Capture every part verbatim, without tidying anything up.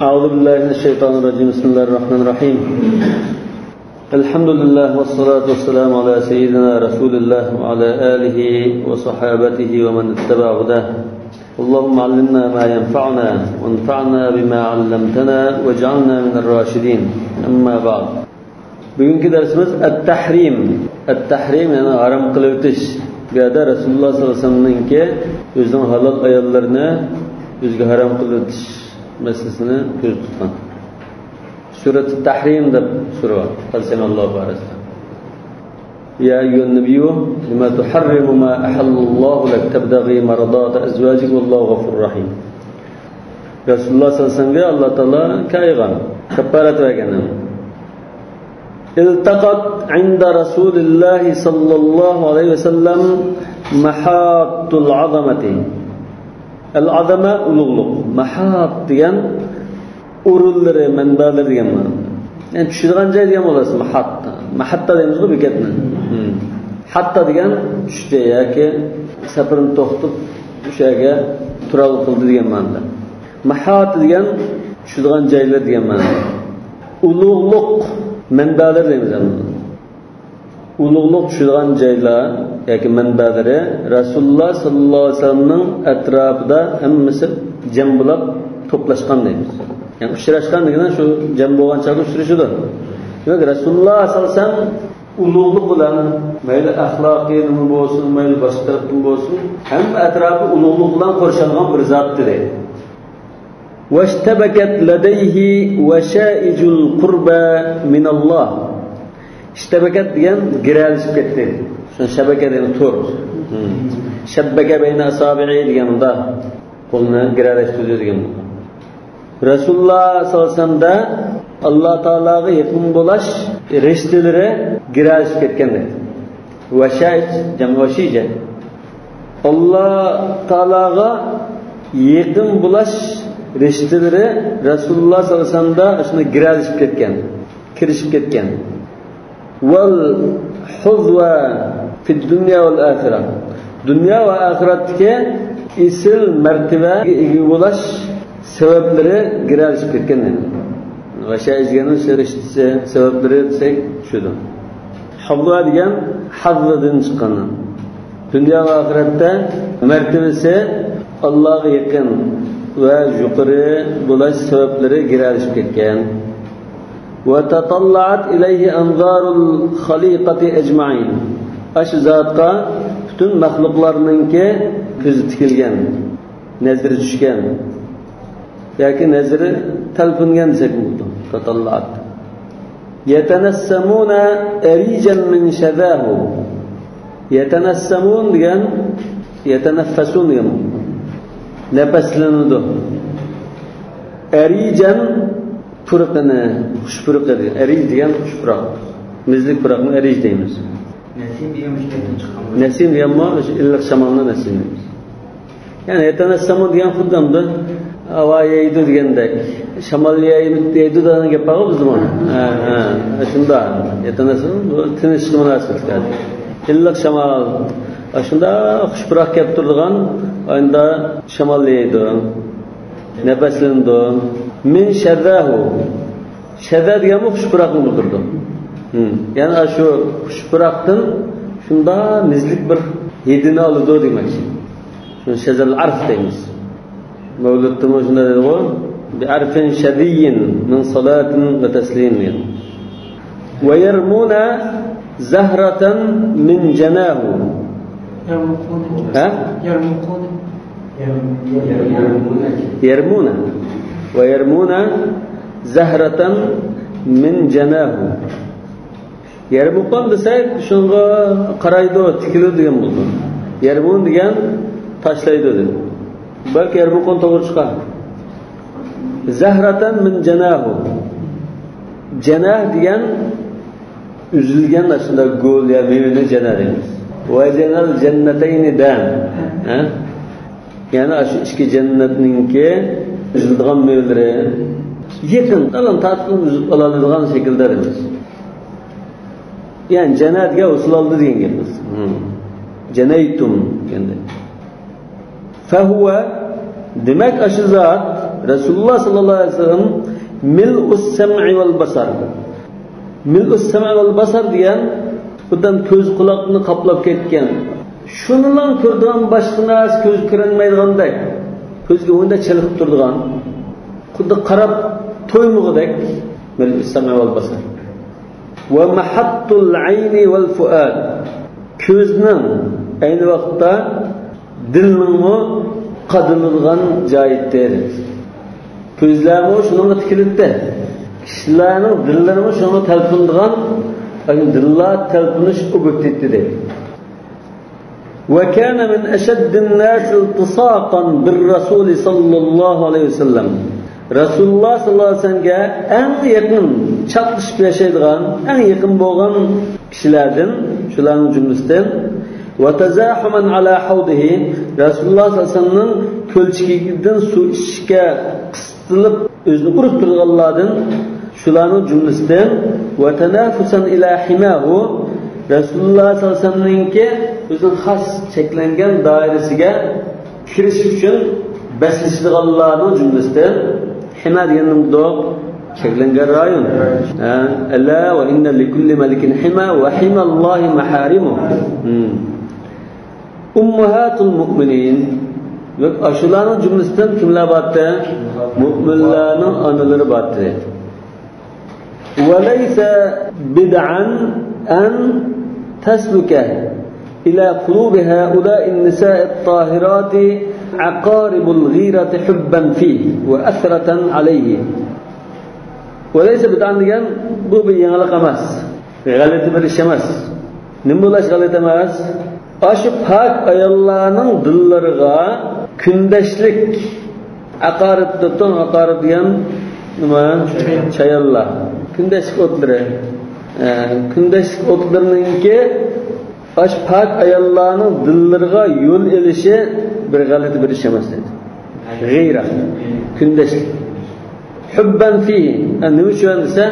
أعوذ بالله من الشيطان الرجيم. بسم الله الرحمن الرحيم. الحمد لله والصلاة والسلام على سيدنا رسول الله وعلى آله وصحابته ومن اتبع هداه. اللهم علمنا ما ينفعنا وانفعنا بما علمتنا واجعلنا من الراشدين. أما بعد. بۈگۈنكى دەرسىمىز ئەت-تەھرىم. ئەت-تەھرىم، يەنى ھارام قىلىۋېتىش. بۇ يەردە رەسۇلۇللاھ سەللەللاھۇ ئەلەيھى ۋەسەللەمنىڭكى ئۆزىنىڭ ھالال ئاياللىرىنى ئۆزىگە ھارام قىلىۋېتىش مەسىلىسىنى كۆزدە تۇتقان. سۈرەتۇت تەھرىم دەپ سۈرە بار. قەد سەمىئەللاھۇ قەۋلەللەتى يا ئەييۇھەن نەبىييۇ لىمە تۇھەررىمۇ ما ئەھەللەللاھۇ لەك تەبتەغى مەرزاتە ئەزۋاجىك ۋەللاھۇ غەفۇرۇر رەھىم. رەسۇلۇللاھ سەللەللاھۇ ئەلەيھى ۋەسەللەمگە ئاللاھ تائالا كايىغان، كاپپارەت بەرگەن. ئىلتەقەت ئىندە رەسۇلىللاھى سەللەللاھۇ ئەلەيھى ۋەسەللەم مەھاتتۇل ئەزەمەتى. ئەل ئەزەمە، ئۇلۇغلۇق. مەھات دېگەن ئورۇنلىرى، مەنبەلىرى دېگەن مەنىدە. يەنى چۈشىدىغان جاي دېگەن بولىدۇ مەھات. مەھاتتا دەيمىزغۇ بېكەتنى. ھاتتا دېگەن چۈشۈش جاي ياكى سەپىرىنى توختىتىپ، ئۆشە يەرگە تۇراقلىق قىلدى دېگەن مەنىدە. مەھات دېگەن چۈشىدىغان جايلىرى دېگەن مەنىدە. ئۇلۇغلۇق مەنبەلىرى دەيمىز ئەمدى. ئۇلۇغلۇق چۈشىدىغان جايلار ياكى مەنبەلىرى رەسۇلۇللاھ سەللەللاھۇ ئەلەيھى ۋەسەللەمنىڭ ئەتراپىدا ھەممىسى جەم بولاپ توپلاشقان دەيمىز. يەنى ئۇچراشقان دېگىنى شۇ جەم بولغان چاغدا ئۇچرىشىدۇ. دېمەك، رەسۇلۇللاھ سەللەللاھۇ ئەلەيھى ۋەسەللەم ئۇلۇغلۇق بىلەن، مەيلى ئەخلاقىي نېمە بولسۇن، مەيلى باشقا تەرەپتىن بولسۇن، ھەممە ئەتراپى ئۇلۇغلۇق بىلەن قورشالغان بىر زات ئىدى. واشتبكت لديه وشائج القربى من الله. ئىشتەبەكەت دېگەن گىرەلىشىپ كەتتى. شۇ شەبەكە دېگەن تور. شەببەكە بەينە ئەسابىئى دېگەن مۇنداق. قولنى گىرەلەشتۈردى دېگەن. رەسۇلۇللاھ سەللەللاھۇ ئەلەيھى ۋەسەللەمدە ئاللاھ تائالاغا يېقىن بولاش رىشتىلىرى گىرەلىشىپ كەتكەن دەيدۇ. ۋەشەيج، جەم ۋەشىجە. ئاللاھ تائالاغا يېقىن بولاش رىشتىلىرى رەسۇلۇللاھ سەللەللاھۇ ئەلەيھى ۋەسەللەمدە شۇنداق گىرەلىشىپ كەتكەن، كىرىشىپ كەتكەن. ۋەل ھۇزۋە فىد دۇنيا ۋەل ئاخىرە. دۇنيا ۋە ئاخىرەتتىكى ئېسىل مەرتىۋەگە ئىگە بولاش سەۋەبلىرى گىرەلىشىپ كەتكەن دېدى. ۋەشەيج دېگەننىڭ رىشتىسى، سەۋەبلىرى دېسەك چۈشىدۇ. ھۇزۋە دېگەن ھەززىدىن چىققان. دۇنيا ۋە ئاخىرەتتە مەرتىۋىسى ئاللاھقا يېقىن ۋە يۇقىرى بولاش سەۋەبلىرى گىرەلىشىپ كەتكەن. وتطلعت إليه أنظار الخليقة أجمعين. ئاشۇ زاتقا پۈتۈن مەخلۇقلارنىڭكى كۆزى تىكىلگەن، نەزىرى چۈشكەن ياكى نەزىرى تەلپۈنگەن دېسەكمۇ بولىدۇ. تطلعت. يتنسمون أريجا من شذاه. يتنسمون دېگەن يتنفسون دېگەن نەپەسلىنىدۇ. ئەرىجەن پۇرىقىنى، خۇش پۇرىقى دېگەن. ئەرىج دېگەن خۇش پۇراق. مىزلىك پۇراقنى ئەرىج دەيمىز. نەسىم دېگەن مۇشۇ يەردىن چىققان. نەسىم دېگەنمۇ ئىللىق شامالنى نەسىم دەيمىز. يەنى يەتەنەسسەمۇ دېگەن خۇددى ئەمدى ھاۋا يەيدۇ دېگەندەك، شامال يەيدۇ دېگەن گەپ بارغۇ بىزدىمۇ. ھە، ھە، شۇنداق. يەتەنەسسەمۇ بۇ تىنچلىققا مۇناسىۋەتلىك. ئىللىق شامال، شۇنداق خۇش پۇراق كەپ تۇرىدىغان ئاينىدا شامال يەيدۇ، نەپەسلىنىدۇ. مىن شەززاھۇ. شەززا دېگەنمۇ خۇش پۇراقنى بىلدۈرىدۇ. ھىم. يەنى شۇ خۇش پۇراقتىن شۇنداق مىزلىك بىر ھىدىنى ئالىدۇ دېمەكچى. شۇنى شەززەل ئەرف دەيمىز. مەۋلۇتتىمۇ شۇنداق دەيدىغۇ. بىئەرفىن شەزىييىن مىن سالاتىن ۋە تەسلىم دېگەن. ۋە يەرمۇنە زەھرەتەن مىن جەناھۇ. يرمقون. ھە؟ يرمقون. يرمون. ۋە يەرمۇنە زەھرەتەن مىن جەناھۇ. يەرمۇقۇن دېسەك، شۇنىڭغا قارايدۇ، تىكىلىدۇ دېگەن بولىدۇ. يەرمۇن دېگەن تاشلايدۇ دېدى. بەلكى يەرمۇقۇن توغرا چىقار. زەھرەتەن مىن جەناھۇ. جەناھ دېگەن ئۈزۈلگەن ئاشۇنداق گۈل يا مېۋىنى جەناھ دەيمىز. ۋە جەنەل جەننەتەينى دەن. ھە؟ يەنى ئاشۇ ئىككى جەننەتنىڭكى ئۈزۈلىدىغان مېۋىلىرى يېقىن، ئالان تارتقىلى ئۈزۈپ ئالالايدىغان شەكىلدە دەيمىز. يەنى جەنە دېگەن ھوسۇل ئالدى دېگەن گەپمىز. ھىم. جەنەيتۇم دېگەندەك. فەھۇۋە، دېمەك، ئاشۇ زات، رەسۇلۇللاھ سەللەللاھۇ ئەلەيھى ۋەسەللەم مىلئۇس سەمئى ۋەل بەسەر. مىلئۇس سەمئى ۋەل بەسەر دېگەن، بۇدان كۆز قۇلاقنى قاپلاپ كەتكەن، شۇنىلا كۆرىدىغان، باشقا نەرسە كۆز كۆرەلمەيدىغاندەك، كۆزگە ئۇنداق چېلىقىپ تۇرىدىغان، خۇددى قاراپ تويمىغۇدەك. مىلئۇس سەمئى ۋەل بەسەر. ۋە مەھەتتۇل ئەينى ۋەل فۇئاد. كۆزنىڭ، ئەينى ۋاقىتتا دىلنىڭمۇ قادىلىدىغان جايى ئىدى. كۆزلەرمۇ شۇنىڭغا تىكىلىدىتى. كىشىلەرنىڭ دىللىرىمۇ شۇنىڭغا تەلپۈنىدىغان، يەنى دىللار تەلپۈنۈش ئوبيېكتى ئىدى. وكان من أشد الناس التصاقا بالرسول صلى الله عليه وسلم. رەسۇلۇللاھ سەللەللاھۇ ئەلەيھى ۋەسەللەمگە ئەڭ يېقىن چاتلىشىپ ياشايدىغان، ئەڭ يېقىن بولغان كىشىلەردىن، شۇلارنىڭ جۈملىسىدىن، وتزاحما على حوضه، رەسۇلۇللاھ سەللەللاھۇ ئەلەيھى ۋەسەللەمنىڭ كۆلچىكىدىن سۇ ئىچىشكە قىستىلىپ، ئۆزىنى ئۇرۇپ تۇرىدىغانلاردىن، شۇلارنىڭ جۈملىسىدىن، وتنافسا إلى حماه، رەسۇلۇللاھ سەللەللاھۇ ئەلەيھى ۋەسەللەمنىڭكى ئۆزىنىڭ خاس چەكلەنگەن دائىرىسىگە كىرىش ئۈچۈن بەسلىشىدىغانلارنىڭ جۈملىسىدىن. ھىما دېگەن نېمىدۇ؟ چەكلەنگەن رايون. ھە، ألا وإن لكل ملك حمى وحمى الله محارمه. ھىم. ئۇمماھاتۇل مۇئمىنىن. ياق، ئاشۇلارنىڭ جۈملىسىدىن كىملەر بارتى؟ مۇئمىنلارنىڭ ئانىلىرى بارتى. وليس بدعا أن تسلك إلى قلوب هؤلاء النساء الطاهرات عقارب الغيرة حبا فيه وأثرة عليه. وليس بدعا دېگەن، بۇ بىر يېڭىلىق ئەمەس. غەلىتە بىر ئىش ئەمەس. نېمە بولۇش غەلىتە ئەمەس؟ ئاشۇ پاك ئاياللارنىڭ دىللىرىغا كۈندەشلىك، ئاقارىپ دېتۇڭ، ئاقارىپ دېگەن نېمە؟ چايانلار. كۈندەشلىك ئوتلىرى. ئە، كۈندەشلىك ئوتلىرىنىڭكى ئاشۇ پاك ئاياللارنىڭ دىللىرىغا يول ئېلىشى بىر غەلىتە بىر ئىش ئەمەس دەيدۇ. غىيرە، كۈندەشلىك. حبا فيه، ئە، نېمە ئۈچۈن دېسە،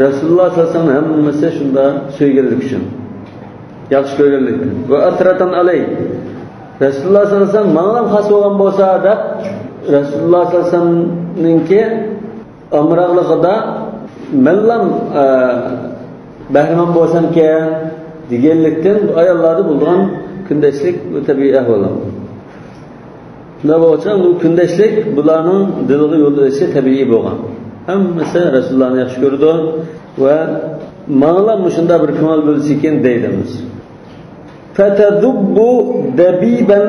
رەسۇلۇللاھ سەللەللاھۇ ئەلەيھى ۋەسەللەمنى ھەممىسى شۇنداق سۆيگەنلىك ئۈچۈن، ياخشى كۆرگەنلىك. ۋە ئەسرەتەن ئەلەي، رەسۇلۇللاھ سەللەللاھۇ ئەلەيھى ۋەسەللەم ماڭىلا خاس بولغان بولسا دەپ، رەسۇلۇللاھ سەللەللاھۇ ئەلەيھى ۋەسەللەمنىڭكى ئامراقلىقىدا مەنلام، ئە، بەھرىمەن بولسامكەن دېگەنلىكتىن، ئاياللاردا بولىدىغان كۈندەشلىك، بۇ تەبىئىي ئەھۋال. شۇنداق بولغاچقا، بۇ كۈندەشلىك بۇلارنىڭ دىلىغا يول ئېلىشى تەبىئىي بولغان. ھەممىسى رەسۇلۇللاھنى ياخشى كۆرىدۇ ۋە ماڭىلا مۇشۇنداق بىر كۆڭۈل بۆلسىكىن دەيدىمىز. فتذب دبيبا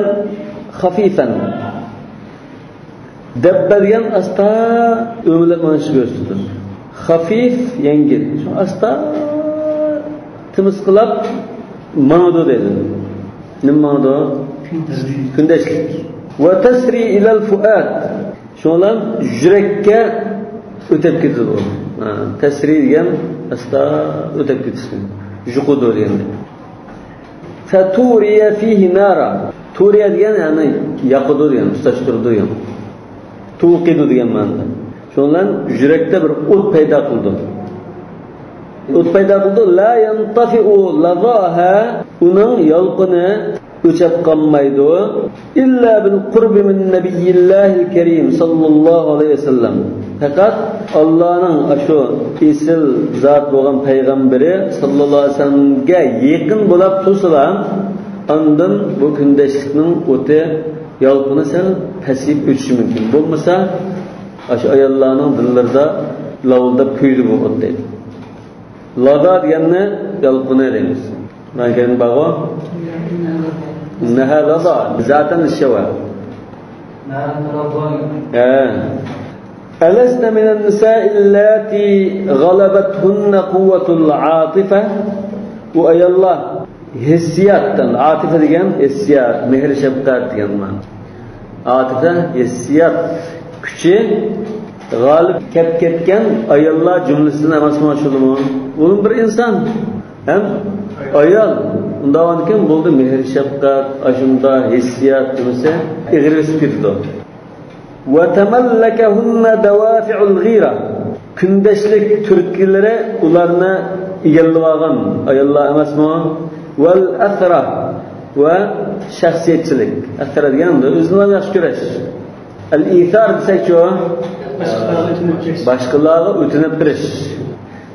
خفيفا. دەببە دېگەن ئاستا ئۆمىلەپ مېڭىشنى كۆرسىتىدۇ. خەفىف، يەڭگىل. شۇ ئاستا تىمىسقىلاپ ماڭىدۇ دەيدۇ. نېمە ماڭىدۇ؟ كۈندەشلىك. كۈندەشلىك. وتسري إلى الفؤاد. شۇنىڭ بىلەن يۈرەككە ئۆتۈپ كېتىدۇ. ھە، تەسرى دېگەن ئاستا ئۆتۈپ كېتىشتىن. يۇقىدۇ دېگەندەك. فتوري فيه نارا. تورىيە دېگەن، يەنى ياقىدۇ دېگەن، تۇتاشتۇرىدۇ دېگەن. توقۇيدۇ دېگەن مەنىدە. شۇنىڭ بىلەن يۈرەكتە بىر ئوت پەيدا قىلىدۇ. ئوت پەيدا قىلىدۇ. لا ينطفئ لظاها. ئۇنىڭ يالقۇنى ئۆچۈپ قالمايدۇ. إلا بالقرب من نبي الله الكريم صلى الله عليه وسلم. پەقەت ئاللانىڭ ئاشۇ ئېسىل زات بولغان پەيغەمبىرى ساللاللاھۇ ئەلەيھى ۋەسەللەمگە يېقىن بولاپ تۇرسىلا، ئاندىن بۇ كۈندەشلىكنىڭ ئوتى، يالقۇنى سەل پەسىيىپ ئۆچۈشى مۇمكىن. بولمىسا، ئاشۇ ئاياللارنىڭ دىللىرىدا لاۋۇلداپ كۆيىدۇ بۇ ئوت دەيدۇ. لازا دېگەننى يالقۇنى دەيمىز. مانا كەينى بارغۇ. نەھە لازا. زاتەن شەۋە. ھە. ألسن من النساء اللاتي غلبتهن قوة العاطفة. ئۇ ئاياللار ھېسسىياتتىن، ئاتىپە دېگەن ھېسسىيات، مېھىر-شەپقەت دېگەن مانا. ئاتىپە، ھېسسىيات كۈچى غالىب كەپ كەتكەن ئاياللار جۈملىسىدىن ئەمەسمۇ شۇلىمۇ؟ ئۇمۇ بىر ئىنسان ھەم ئايال. ئۇنداق بولغاندىكىن بولدى، مېھىر-شەپقەت، ئاشۇنداق ھېسسىيات دېمىسە ئېغىر بېسىپ كېتىدۇ. وتملكهن دوافع الغيرة. كۈندەشلىك تۈرتكىلىرى ئۇلارنى ئىگىلىۋالغان ئاياللار ئەمەسمۇ؟ والأثرة، ۋە شەخسىيەتچىلىك. ئەسرە دېگەن ئۆزىنى ياخشى كۆرۈش. ئەل-ئىسار دېسەكچۇ؟ باشقىلارغا ئۆتۈنۈپ بېرىش.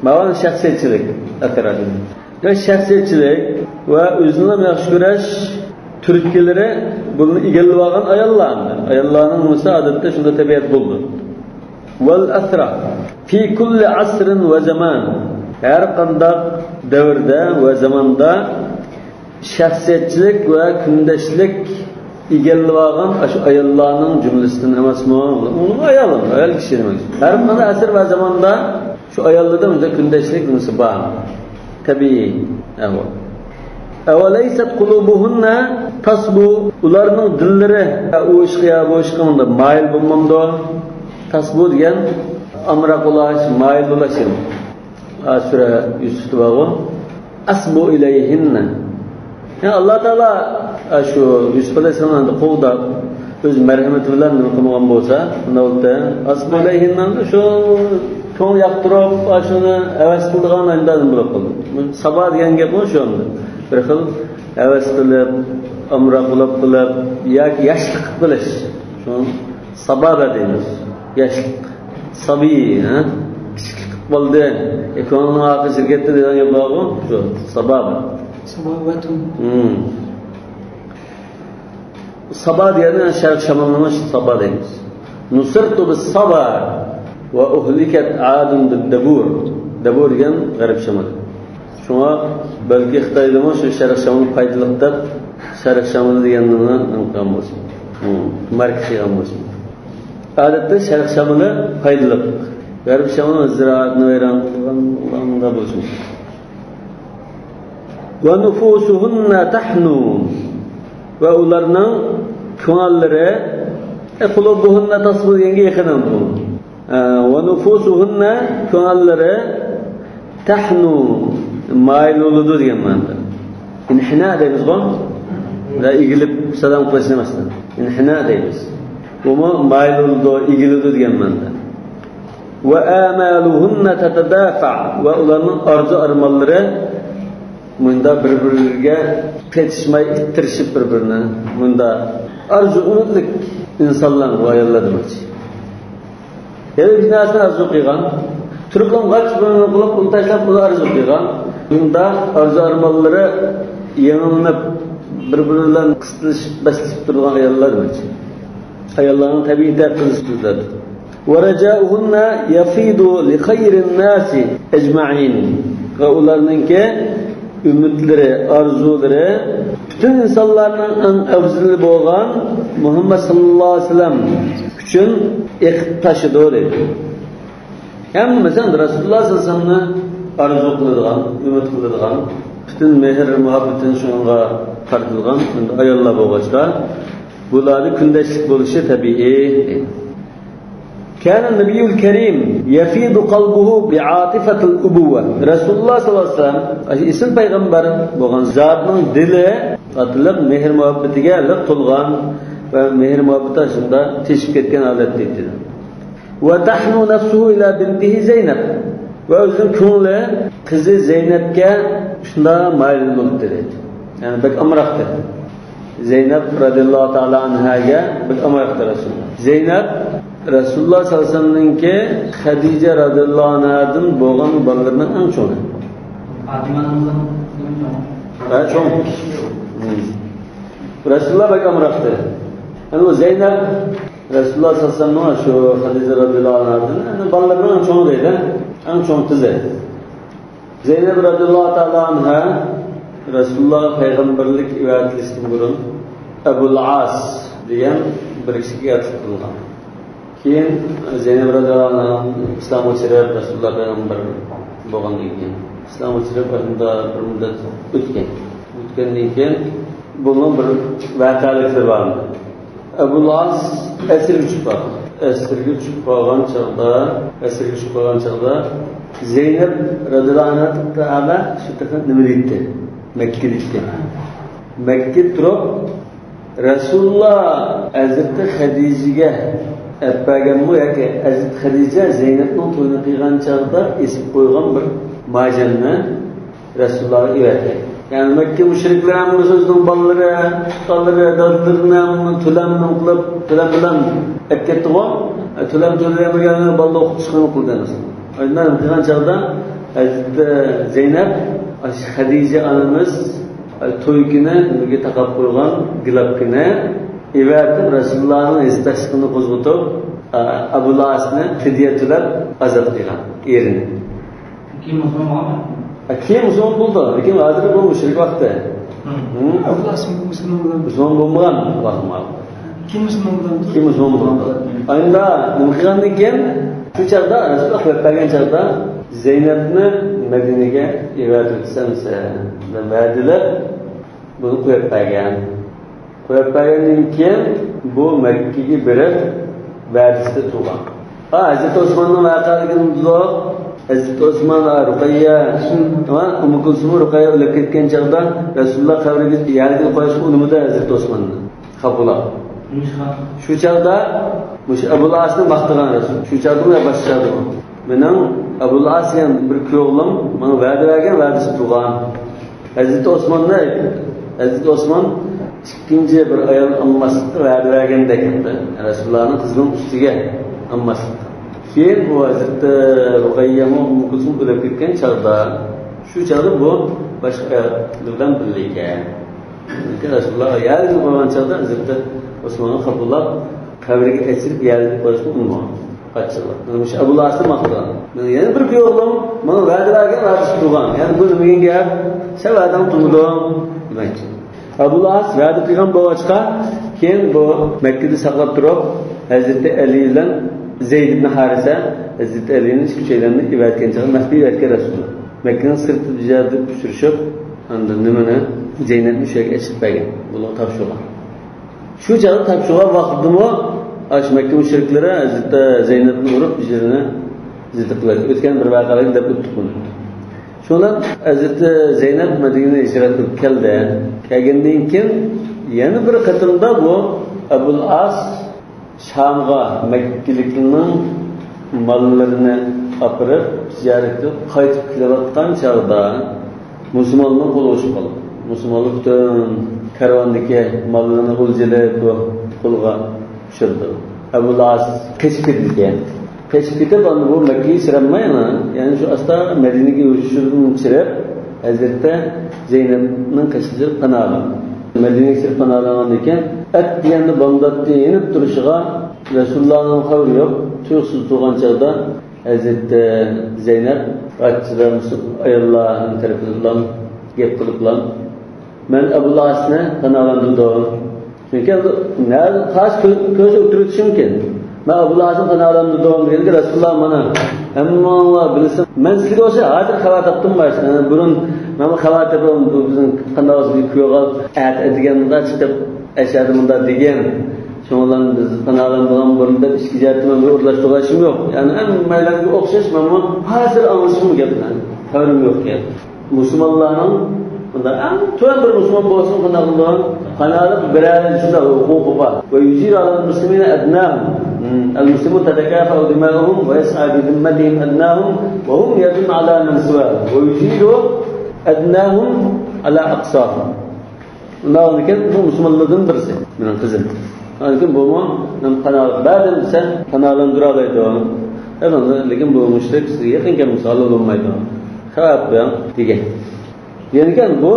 ماۋۇ شەخسىيەتچىلىك ئەتراپىدا. ۋە شەخسىيەتچىلىك ۋە ئۆزىنىلا ياخشى كۆرۈش تۈرتكىلىرى بۇنى ئىگىلىۋالغان ئاياللار. ئاياللارنىڭ بولسا ئادەتتە شۇنداق تەبىئەت بولىدۇ. ۋەل ئەسرا فى كۇللى ئەسرىن ۋە زامان. ھەر قانداق دەۋردە ۋە زاماندا شەخسىيەتچىلىك ۋە كۈندەشلىك ئىگىلىۋالغان ئاشۇ ئاياللارنىڭ جۈملىسىدىن ئەمەسمۇ؟ ئۇنىڭ ئايالى، ئايال كىشى دېمەك. ھەر قانداق ئەسىر ۋە زاماندا شۇ ئاياللىرىدا مۇشۇنداق كۈندەشلىك نېمىسى بار. تەبىئىي ئەھۋال. ئەۋەلەيسەت قۇلۇبۇھۇننە تەسبۇ. ئۇلارنىڭ دىللىرى ئۇ ئىشقا يا بۇ ئىشقا مۇنداق مايىل بولمامدۇ؟ تەسبۇ دېگەن ئامراق بولاش، مايىل بولاش دېگەن. ئا، سۈرە يۈسۈفتە بارغۇ. ئەسبۇ ئىلەيھىننە. يا ئاللا تائالا، ئا، شۇ يۈسۈپ ئەلەيھىسسالامنى قوغداپ، ئۆز مەرھەمىتى بىلەن نېمە قىلمىغان بولسا، ئۇندا ئەسبۇ ئىلەيھىننە شۇ كۆڭۈل ياقتۇرۇپ، ئا، شۇنى ھەۋەس قىلىدىغان ئايالدىن بولۇپ قالدى. سابا دېگەن گەپ شۇ ئەمدى. بىر خىل ھەۋەس قىلىپ، ئامراق بولاپ قىلىپ ياكى ياشلىق قىلىپ قېلىش. شۇ سابا دەيمىز. ياشلىق. سابىي، ھە؟ كىچىكلىك بولدى. ئە، كۆڭلۈڭ ئاخىرى كەتتى دېگەن گەپ بارغۇ. شۇ، سابا. سابا ۋە تۇن. ھىم. سابا دېگەننى شەرق شامالنىمۇ سابا دەيمىز. نۇسرتۇ بىس سابا ۋە ئۇھلىكەت ئادۇن بىد دەبۇر. دەبۇر دېگەن غەرب شامالى. شۇڭا بەلكى خىتايدىمۇ شۇ شەرق شامىلى پايدىلىق دەپ، شەرق شامىلى دېگەننى نېمە قىلغان بولسۇن، ماركا قىلغان بولسۇن. ئادەتتە شەرق شامىلى پايدىلىق. غەرب شامىلى زىرائەتنى ۋەيران قىلغان، ئۇنداق بولسۇن. ۋە نۇفۇسۇھۇننە تەھنۇ. ۋە ئۇلارنىڭ كۆڭۈللىرى، ئە، قۇلۇبۇھۇننە تەسبۇ دېگەنگە يېقىن بۇ. ئە، ۋە نۇفۇسۇھۇننە، كۆڭۈللىرى، تەھنۇ، مايىل بولىدۇ دېگەن مەنىدە. ئىنھىنا دەيمىزغۇ؟ ۋە ئېگىلىپ سالام قىلىشنى ئەمەس. ئىنھىنا دەيمىز. بۇمۇ مايىل بولىدۇ، ئېگىلىدۇ دېگەن مەنىدە. ۋە ئامالۇھۇننە تەتەدافە، ۋە ئۇلارنىڭ ئارزۇ ئارمانلىرى مۇنداق بىر-بىرىگە قېتىشماي، ئىتتىرىشىپ بىر-بىرىنى. مۇنداق ئارزۇ ئۈمىدلىك ئىنسانلار بۇ ئاياللار دېمەكچى. يەنە بىر نەرسىنى ئارزۇ قىلغان. تۇرۇپ بولغاچ بىر نېمە قىلىپ، ئۇنى تاشلاپ، بۇنى ئارزۇ قىلغان. بۇنداق ئارزۇ ئارمانلىرى يېڭىلىنىپ، بىر-بىرى بىلەن قىستىلىشىپ، بەسلىشىپ تۇرىدىغان ئاياللار دېمەكچى. ئاياللارنىڭ تەبىئىتى ھەققىدە سۆزلەپ. ۋە رەجائۇھۇننە يەفىدۇ لىخەيرىن ناسى ئەجمەئىن. ۋە ئۇلارنىڭكى ئۈمىدلىرى، ئارزۇلىرى پۈتۈن ئىنسانلارنىڭ ئەڭ ئەۋزىلى بولغان مۇھەممەد ساللاللاھۇ ئەلەيھى ۋەسەللەم ئۈچۈن ئېقىپ تاشىدۇ دەيدۇ. ھەممىسى رەسۇلۇللاھ ساللاللاھۇ ئەلەيھى ۋەسەللەمنى ئارزۇ قىلىدىغان، ئۈمىد قىلىدىغان، پۈتۈن مېھىر مۇھەببىتىنى شۇنىڭغا قارىتىدىغان ئاياللار بولغاچقا، بۇلاردا كۈندەشلىك بولۇشى تەبىئىي. كان النبي الكريم يفيض قلبه بعاطفة الأبوة. رەسۇلۇللاھ ساللاللاھۇ ئەلەيھى ۋەسەللەم ئېسىل پەيغەمبەر بولغان زاتنىڭ دىلى ئاتىلىق مېھىر مۇھەببىتىگە لىق تولغان ۋە مېھىر مۇھەببىتى شۇنداق تېشىپ كەتكەن ھالەتتە ئىدى. وتحنو نفسه إلى بنته زينب. ۋە ئۆزىنىڭ كۆڭلى قىزى زەينەپكە شۇنداق مايىل بولۇپتۇ دەيدۇ. يەنى بەك ئامراقتى. زەينەپ رەزىيەللاھۇ تائالا ئەنھاگە بەك ئامراقتى رەسۇلۇللاھ. زەينەپ رەسۇلۇللاھ ساللاللاھۇ ئەلەيھى ۋەسەللەمنىڭكى خەدىجە رەزىيەللاھۇ ئەنھادىن بولغان بالىلىرىنىڭ ئەڭ چوڭى. فاتىمە ئانىمىزنىڭ چوڭى. ھە، چوڭ. ھىم. رەسۇلۇللاھ بەك ئامراقتى. يەنى ئۇ زەينەپ رەسۇلۇللاھ ساللاللاھۇ ئەلەيھى ۋەسەللەم شۇ خەدىجە رەزىيەللاھۇ ئەنھادىن، يەنى بالىلىرىنىڭ ئەڭ چوڭى دەيدۇ، ئەڭ چوڭ قىزى. زەينەپ رەزىيەللاھۇ تائالا ئەنھا رەسۇلۇللاھ پەيغەمبەرلىك ئەۋەتىلىشتىن بۇرۇن ئەبۇل ئاس دېگەن بىر كىشىگە ئەۋەتىلىپ قىلغان. كېيىن زەينەپ رەزىيەللاھۇ ئەنھا ئىسلامغا كىرىپ، رەسۇلۇللاھ پەيغەمبەر بولغاندىن كېيىن، ئىسلامغا كىرىپ، ئارىدا بىر مۇددەت ئۆتكەن. ئۆتكەندىن كېيىن بۇنىڭ بىر ۋەقەلىكلىرى بار ئىدى. ئەبۇل ئاس ئەسىرگە چۈشۈپ قالغان. ئەسىرگە چۈشۈپ قالغان چاغدا، ئەسىرگە چۈشۈپ قالغان چاغدا زەينەپ رەزىيەللاھۇ ئەنھا شۇ تېخى نېمىدە ئىدى؟ مەككىدە ئىدى. مەككىدە تۇرۇپ، رەسۇلۇللاھ ھەزرىتى خەدىجىگە ئەپ بەرگەنمۇ ياكى ھەزرىتى خەدىجە زەينەپنىڭ تويىنى قىلغان چاغدا ئېسىپ قويغان بىر مارجاننى رەسۇلۇللاھقا ئېۋەتكەن. يەنى مەككە مۇشرىكلىرى ھەممىسى ئۆزىنىڭ بالىلىرى، تۇغقانلىرى، دادىلىرىنى ھەممىنى تۆلەم قىلىپ، تۆلەم بىلەن ئەپ كەتتىغۇ. ئە، تۆلەم تۆلىيەلمىگەنلەرنى بالىلار ئوقۇپ چىققىنى قىلدى ئەمەسمۇ. ئاندىن قىلغان چاغدا ھەزرىتى زەينەپ، ئاشۇ خەدىجە ئانىمىز، ئە، توي كۈنى نېمىگە تاقاپ قويغان گىلاپكىنى ئېۋەتىپ، رەسۇلۇللانىڭ ھېسداشلىقىنى قوزغىتىپ، ئە، ئەبۇل ئاسنى فىدىيە تۆلەپ ئازاد قىلغان ئېرىنى. كېيىن مۇسۇلمان بولغانمۇ؟ ھە، كېيىن مۇسۇلمان بولدى. لېكىن ھازىر بۇ مۇشرىك ۋاقتى. ھە. ھە؟ ئەبۇل ئاس مۇسۇلمان بولغان. مۇسۇلمان بولمىغان ۋاقتى. كېيىن مۇسۇلمان بولغان. كېيىن مۇسۇلمان بولدى. ئاينىدا نېمە قىلغاندىن كېيىن، شۇ چاغدا رەسۇلۇللا قويۇپ بەرگەن چاغدا زەينەپنى مەدىنىگە ئېۋەتىۋېتىسەن سەن دەپ ۋەدىلەپ، بۇنى قويۇپ بەرگەن. قويۇپ بەرگەندىن كېيىن بۇ مەككىگە بېرىپ ۋەدىسىدە تۇرغان. ھا، ھەزرىتى ئوسماننىڭ ۋەقەلىكىنى بىلىدۇ. ھەزرىتى ئوسمان، ھا، رۇقەييە، ھا، ئۇممۇ كۇلسۇم، رۇقەييە ئۆلۈپ كەتكەن چاغدا رەسۇلۇللا قەبرىگە يەرگە قويۇشقا ئۇنىمىدى ھەزرىتى ئوسماننى. خاپىلاپ. نېمىشقا؟ شۇ چاغدا مۇشۇ ئەبۇل ئاسنى ماختىغان رەسۇل. شۇ چاغدىمۇ يا باشقا چاغدىمۇ. مېنىڭ ئەبۇل ئاس دېگەن بىر كۈيئوغلۇم ماڭا ۋەدە بەرگەن، ۋەدىسىدە تۇرغان. ھەزرىتى ئوسماننى، ھەزرىتى ئوسمان ئىككىنچى بىر ئايال ئالماسلىققا ۋەدە بەرگەندەك، رەسۇلۇللانىڭ قىزىنىڭ ئۈستىگە ئالماسلىققا. كېيىن بۇ ھەزرىتى رۇقەييەمۇ ئۇممۇ كۇلسۇم ئۆلۈپ كەتكەن چاغدا، شۇ چاغدا بۇ باشقا ئايال بىلەن بىللە ئىكەن. چۈنكى رەسۇلۇللا يەرگە قويغان چاغدا ھەزرىتى ئوسمانغا خاپىلاپ، قەبرىگە ئەچىرىپ يەرگە قويۇشنى ئۇنىمىغان. قاچىلار. مۇشۇ ئەبۇل ئاسنى ماختىغان. مېنىڭ يەنە بىر كۈيئوغلۇم ماڭا ۋەدە بەرگەن، ۋەدىسىدە تۇرغان. يەنى بۇ نېمە دېگەن گەپ؟ سەن ۋەدەڭنى تۇتمىدىڭ دېمەكچى. ئەبۇل ئاس ۋەدە قىلغان بولغاچقا، كېيىن بۇ مەككىدە ساقلاپ تۇرۇپ، ھەزرىتى ئەلى بىلەن زەيد ئىبن ھارىسە، ھەزرىتى ئەلىنى ئىككى ئۈچەيلەننى ئېۋەتكەن چاغدا مەخپىي ئېۋەتكەن رەسۇلۇللا. مەككىنىڭ سىرتىدا بىر يەردە ئۇچرىشىپ، ئاندىن نېمىنى، زەينەپنى شۇ يەرگە ئەچىرىپ بەرگەن. بۇلارغا تاپشۇرغان. شۇ چاغدا تاپشۇرغان ۋاقتىدىمۇ ئاشۇ مەككە مۇشرىكلىرى ھەزرىتى زەينەپنى ئۇرۇپ، يۈزلىرىنى زىددە قىلىۋەتتى. ئۆتكەن بىر ۋەقەلەرنى دەپ ئۆتتۇق بۇنى. شۇنىڭ بىلەن ھەزرىتى زەينەپ مەدىنىگە ھىجرەت قىلىپ كەلدى. كەلگەندىن كېيىن يەنە بىر قېتىمدا بۇ ئەبۇل ئاس شامغا مەككىلىكنىڭ ماللىرىنى ئاپىرىپ، تىجارەت قىلىپ قايتىپ كېلىۋاتقان چاغدا مۇسۇلمانلارنىڭ قولىغا چۈشۈپ قالدى. مۇسۇلمانلار پۈتۈن كارۋاندىكى ماللىرىنى ئولجىلىپ قولغا چۈشۈردى. ئەبۇل ئاس قېچىپ كېتىدىكەن. قېچىپ كېتىپ، ئاندىن بۇ مەككىگە چىرەلمەي، يەنى شۇ ئاستا مەدىنىگە يۈرۈشىدىن چىرىپ، ھەزرىتى زەينەپنىڭ قېشىغا چىرىپ پاناھلىنىدۇ. مەدىنىگە چىرىپ پاناھلانغاندىن كېيىن، ئەتىگەندە بامداتتىن يېنىپ تۇرۇشىغا رەسۇلۇللانىڭ خەۋىرى يوق. تۇيۇقسىز تۇرغان چاغدا ھەزرىتى زەينەپ ئاچچىقىدا ئاياللارنىڭ تەرىپىدىن گەپ قىلىپلا، مەن ئەبۇل ئاسنى پاناھلاندۇردۇم. چۈنكى ئەمدى نەدە قاچ كۆ-، كۆز ئۆتتۈرۈۋېتىشى مۇمكىن. مەن ئەبۇل ئاسنى پاناھلاندۇردۇم دېگەنگە رەسۇلۇللا مانا ھەممىڭلار بىلسۇن. مەن سىزگە ئوخشاش ھازىر خەۋەر تاپتىم باشتا. بۇرۇن مەن خەۋەر تېپىپ، بۇ بىزنىڭ قانداق بولسا بىر كۈيئوغۇل ئەتە ئەتىگەندە چىقىپ ئەشەدە مۇنداق دېگەن. شۇنىڭ بىلەن بىز پاناھلاندۇرغان بۇرۇن دەپ ئىچكى جەھەتتىن مەن بىر ئۇرۇلاشتۇرغان ئىشىم يوق. يەنى ھەممەيلەنگە ئوخشاش مەنمۇ ھازىر ئاڭلىشىم گەپنى. خەۋىرىم يوق گەپ. مۇسۇلمانلارنىڭ بۇنداق ئەڭ تۆۋەن بىر مۇسۇلمان بولسىمۇ قانداق قىلىدۇ؟ قانالىپ بىرەر شۇنداق ھوقۇقى بار. ويجير على المسلمين أدناهم. المسلمون تتكافأ دماؤهم ويسعى بذمتهم أدناهم وهم يدون على من سواهم ويجير أدناهم على أقصاهم. ئۇنداق بولغاندىكىن بۇ مۇسۇلمانلاردىن بىرسى، مېنىڭ قىزىم. ئاندىن كېيىن بۇمۇ مەن پاناھ بەردىم دېسە، پاناھلاندۇرالايدۇ. ئەمما لېكىن بۇ مۇشرىك سىزگە يېقىن كەلمىسە ھالال بولمايدۇ. خەۋەر بېرىڭ دېگەن. دېگەنكەن بۇ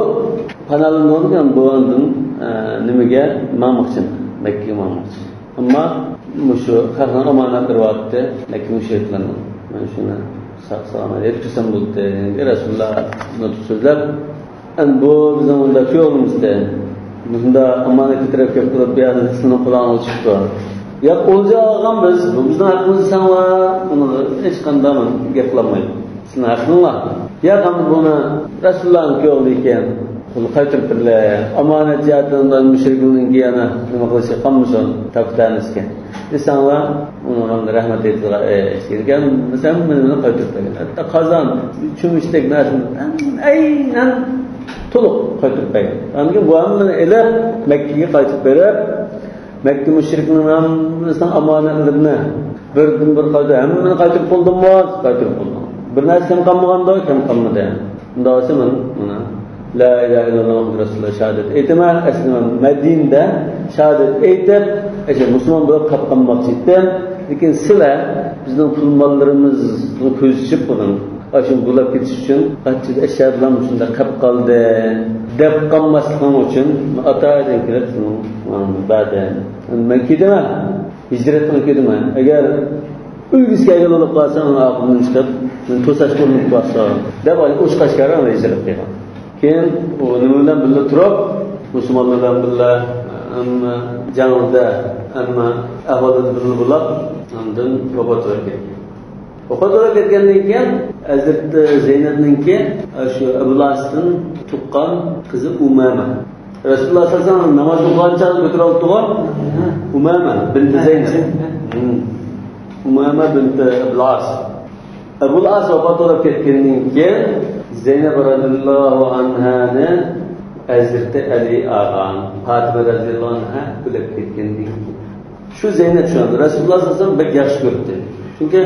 پاناھلاندۇرغاندىكىن بۇ ئاندىن، ئە، نېمىگە ماڭماقچى، مەككىگە ماڭماقچى. ئەمما مۇشۇ خەقنىڭ ئامانەتلىرى بارتتى، مەككە مۇشرىكلىرىنىڭ. مەن شۇنى ساق سالامەت يەتكۈزسەم بولدى. رەسۇلۇللا نۇتۇق سۆزلەپ، ئەمدى بۇ بىزنىڭ مۇنداق كۈيئوغلىمىزدى. مۇشۇنداق ئامانەت كۆتۈرۈپ كەپ قىلىپ، بۇ يەردە سېنىڭ قۇلاقىڭغا چۈشۈپتۇ. ياق، ئولجا ئالغان بىز، بۇ بىزنىڭ ھەققىمىز دېسەڭلار، بۇنىڭغا ھېچقانداق گەپ قىلالمايمەن. سېنىڭ ھەققىڭلار. ياق، ئەمدى بۇنى رەسۇلۇللانىڭ كۈيئوغلى ئىكەن. بۇنى قايتۇرۇپ بېرىلە. ئامانەت جەھەتتىن مۇشرىكنىڭكى يەنە نېمە قىلىشى قالمىسۇن، تاپا-تەنىسىكەن. دېسەڭلار، ئۇنىڭغا رەھمەت ئېيتىدىغان ئىش كەلگەن، مەسىلەن، ھەممىنى قايتۇرۇپ بەرگەن. ھەتتا قازان، چۆمۈچتەك نەرسىنى ئەينەن تولۇق قايتۇرۇپ بەرگەن. ئاندىن كېيىن بۇ ھەممىنى ئېلىپ، مەككىگە قايتىپ بېرىپ، مەككە مۇشرىكنىڭ ھەممىسىنىڭ ئامانەتلىرىنى بىردىن بىر قايتۇرۇپ، ھەممىنى قايتۇرۇپ بولدۇممۇ؟ قايتۇرۇپ بولدۇم. بىر نەرسە كەم قالمىغاندۇ؟ كەم قالمىدى. ئۇنداق بولسا مانا، مانا لا ئىلاھە ئىللاللا مۇھەممەدۇر رەسۇلۇللا شاھادەت ئېيتىمەن، ئەسلىمە مەدىنىدە شاھادەت ئېيتىپ، ئاشۇ مۇسۇلمان بولۇپ قاپ قالماقچى ئىدىم. لېكىن سىلەر بىزنىڭ پۇل ماللىرىمىزغا كۆز ئېچىپ بۇنىڭ ئاشۇ بولاپ كېتىش ئۈچۈن قانچە ئەشيا بىلەن مۇشۇنداق قاپ قالدى دەپ قالماسلىقىڭ ئۈچۈن ئاتا ئۆيدىن كېلىپ سېنىڭ بەردىم. مەن كېتىمەن. ھىجرەتكە كېتىمەن. ئەگەر ئۆلگۈسى كەلگەن بولۇپ قالسا، ئۇنىڭ ئاخىرىدىن چىقىپ، مېنى توساشقا ئۇرۇنۇپ قالسا، دەپ ئۇ قەشقەرگە ھىجرەت قىلغان. كېيىن ئۇ نېمە بىلەن بىللە تۇرۇپ، مۇسۇلمانلار بىلەن بىللە، ئەمما جەڭدە، ئەمما ئەھۋالدا بىللە بولۇپ، ئاندىن ۋاپات بولۇپ كەتكەن. ۋاپات بولۇپ كەتكەندىن كېيىن، ھەزرىتى زەينەپنىڭكى شۇ ئەبۇل ئاستىن تۇغقان قىزى ئۇمامە. رەسۇلۇللا سەللەللاھۇ ئەلەيھى ۋەسەللەم ناماز ئوقۇغان چاغدا كۆتۈرۈپ تۇرغان ئۇمامە بىنتى زەينەپ. ھىم. ئۇمامە بىنتى ئەبۇل ئاس. ئەبۇل ئاس ۋاپات بولۇپ كەتكەندىن كېيىن، زەينەپ رەزىياللاھۇ ئەنھانى ھەزرىتى ئەلى ئالغان، پاتىمە رەزىياللاھۇ ئەنھا ئۆلۈپ كەتكەندىن كېيىن. شۇ زەينەپ شۇ رەسۇلۇللا سەللەللاھۇ ئەلەيھى ۋەسەللەم بەك ياخشى كۆرەتتى. چۈنكى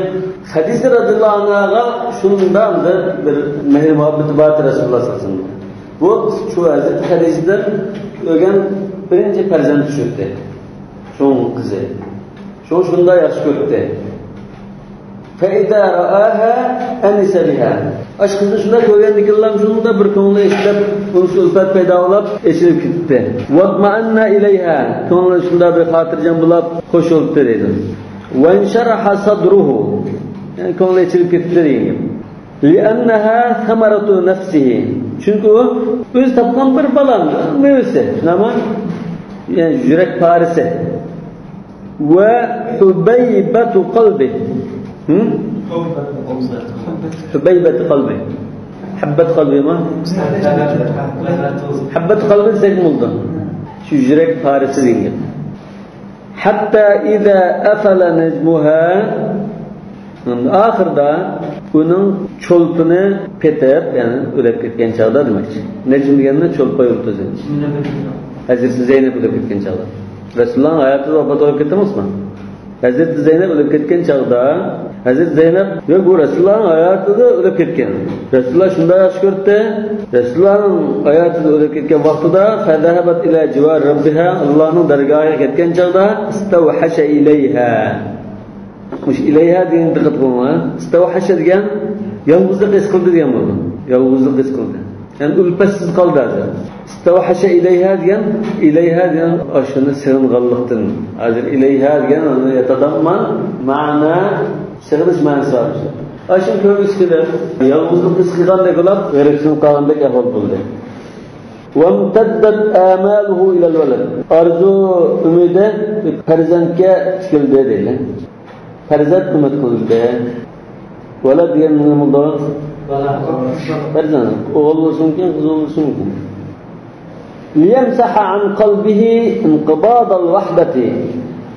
خەدىچە رەزىياللاھۇ ئەنھاغا شۇنداق بىر، بىر مېھىر مۇھەببىتى بار ئىدى رەسۇلۇللا سەللەللاھۇ ئەلەيھى ۋەسەللەم. بۇ شۇ ھەزرىتى خەدىچىدىن كۆرگەن بىرىنچى پەرزەنت شۇ ئىدى. چوڭ قىزى. شۇ شۇنداق ياخشى كۆرەتتى. فإذا رآها أنس بها. ئاشۇ قىزنى شۇنداق كۆرگەندىكىنلا شۇنداق بىر كۆڭلى ئېچىلىپ، ئۇنسى ئۈلپەت پەيدا بولۇپ، ئېچىلىپ كېتەتتى. واطمأن إليها. كۆڭلى شۇنداق بىر خاتىرجەم بولۇپ، خوش بولۇپتۇ دەيدۇ. وانشرح صدره. يەنى كۆڭلى ئېچىلىپ كېتىپتۇ دېگەن گەپ. لأنها ثمرة نفسه. چۈنكى ئۇ ئۆزى تاپقان بىر بالام، مېۋىسى. شۇنداقمۇ؟ يەنى يۈرەك پارىسى. وحبيبة قلبه. ھىم؟ حبيبة قلبه. ھەببەت قەلبىما؟ ھەببەت قەلبى دېسەك بولىدۇ. شۇ يۈرەك پارىسى دېگەن گەپ. حتى إذا أفل نجمها. ئاخىرىدا ئۇنىڭ چولپىنى پېتىپ، يەنى ئۆلۈپ كەتكەن چاغدا دېمەكچى. نەجم دېگەننى چولپا يۇلتۇزى. ھەزرىتى زەينەپ ئۆلۈپ كەتكەن چاغدا. رەسۇلۇللانىڭ ھاياتىدا ۋاپات بولۇپ كەتتىمىزمۇ؟ ھەزرىتى زەينەپ ئۆلۈپ كەتكەن چاغدا، ھەزرىتى زەينەپ، ياق، بۇ رەسۇلۇللانىڭ ھاياتىدا ئۆلۈپ كەتكەن. رەسۇلۇللا شۇنداق ياخشى كۆرەتتى. رەسۇلۇللانىڭ ھاياتىدا ئۆلۈپ كەتكەن ۋاقتىدا، فذهبت إلى جوار ربها، ئاللانىڭ دەرگاھىغا كەتكەن چاغدا، استوحش إليها. مۇشۇ ئىلەيھا دېگەنگە دىققەت قىلىڭلار. ئىستەۋھەشە دېگەن يالغۇزلۇق ھېس قىلدى دېگەن بولىدۇ. يالغۇزلۇق ھېس قىلدى. يەنى ئۈلپەتسىز قالدى ھازىر. ئىستەۋھەشە ئىلەيھا دېگەن، ئىلەيھا دېگەن ئاشۇنى سېغىنغانلىقتىن. ھازىر ئىلەيھا دېگەن ئۇنى ياتاداممان مەنە، سېغىنىش مەنىسى بار. ئاشۇنى كۆرگۈسى كېلىپ، يالغۇزلۇق ھېس قىلغاندەك بولۇپ، غېرىبسىنىپ قالغاندەك ئەھۋال بولدى. وامتدت آماله إلى الولد. ئارزۇ ئۈمىدى پەرزەنتكە تىكىلدى دەيدۇ. پەرزەنت ئۈمىد قىلدى. ۋەلەد دېگەن نېمە بولىدۇ؟ پەرزەنت. ئوغۇل بولسۇن مۇمكىن، قىز بولسۇن مۇمكىن. ليمسح عن قلبه انقباض الوحدة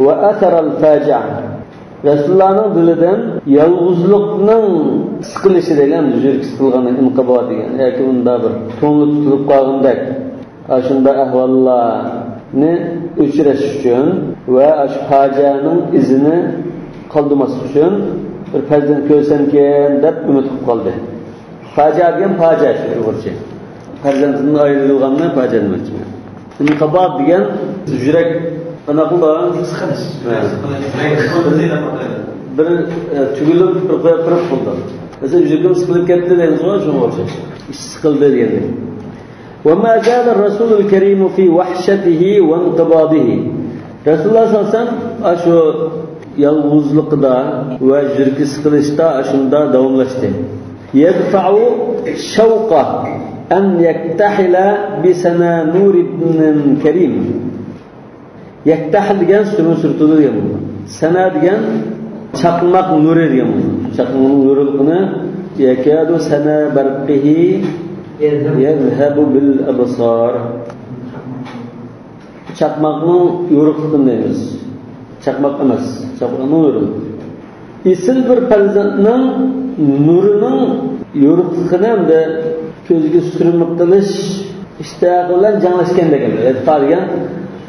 وأثر الفاجعة. رەسۇلۇللانىڭ دىلىدىن يالغۇزلۇقنىڭ سىقىلىشى دېگەن، يۈرىكى سىقىلغان، ئىنقىبا دېگەن، ياكى ئۇنداق بىر كۆڭلى تۇتۇلۇپ قالغاندەك، ئاشۇنداق ئەھۋاللارنى ئۆچۈرۈش ئۈچۈن ۋە ئاشۇ پاجىئەنىڭ ئىزىنى قالدۇرماسلىق ئۈچۈن بىر پەرزەنت كۆرسەمكىن دەپ ئۈمىد قىلىپ قالدى. پاجىئە دېگەن پاجىئە شۇ ئۇيغۇرچە. پەرزەنتىدىن ئايرىلغاننى پاجىئە دېمەكچى. ئىنقىباز دېگەن يۈرەك قانداق بولىدۇ؟ سىقىلىش. ھە. بىر، ئە، تۈگۈلۈپ، بىر قويۇپ تۇرۇپ بولىدۇ. مەسىلەن، يۈرىكىم سىقىلىپ كەتتى دەيمىزغۇ، شۇنىڭغا ئوخشاش. ئىچ سىقىلدى دېگەندەك. وما زال الرسول الكريم في وحشته وانقباضه. رەسۇلۇللا سەللەللاھۇ ئەلەيھى ۋەسەللەم ئاشۇ يالغۇزلۇقىدا ۋە يۈرىكى سىقىلىشتا ئاشۇنداق داۋاملاشتى. يدفع شوقه أن يكتحل بسنا نور ابن كريم. يكتحل دېگەن سۈرمە سۈرتىدۇ دېگەن بولىدۇ. سەنا دېگەن چاقماق نۇرى دېگەن بولىدۇ. چاقماقنىڭ يورۇقلۇقىنى، يكاد سنا برقه يذهب بالأبصار. چاقماقنىڭ يورۇقلۇقىنى دەيمىز. چاقماق ئەمەس، چاقماقنىڭ يورۇقلۇقى. ئېسىل بىر پەرزەنتنىڭ نۇرىنىڭ يورۇقلۇقىنى ھەمدە كۆزگە سۈرمە قىلىش ئىشتىياقى بىلەن جەڭلەشكەندەك. يەتقا دېگەن،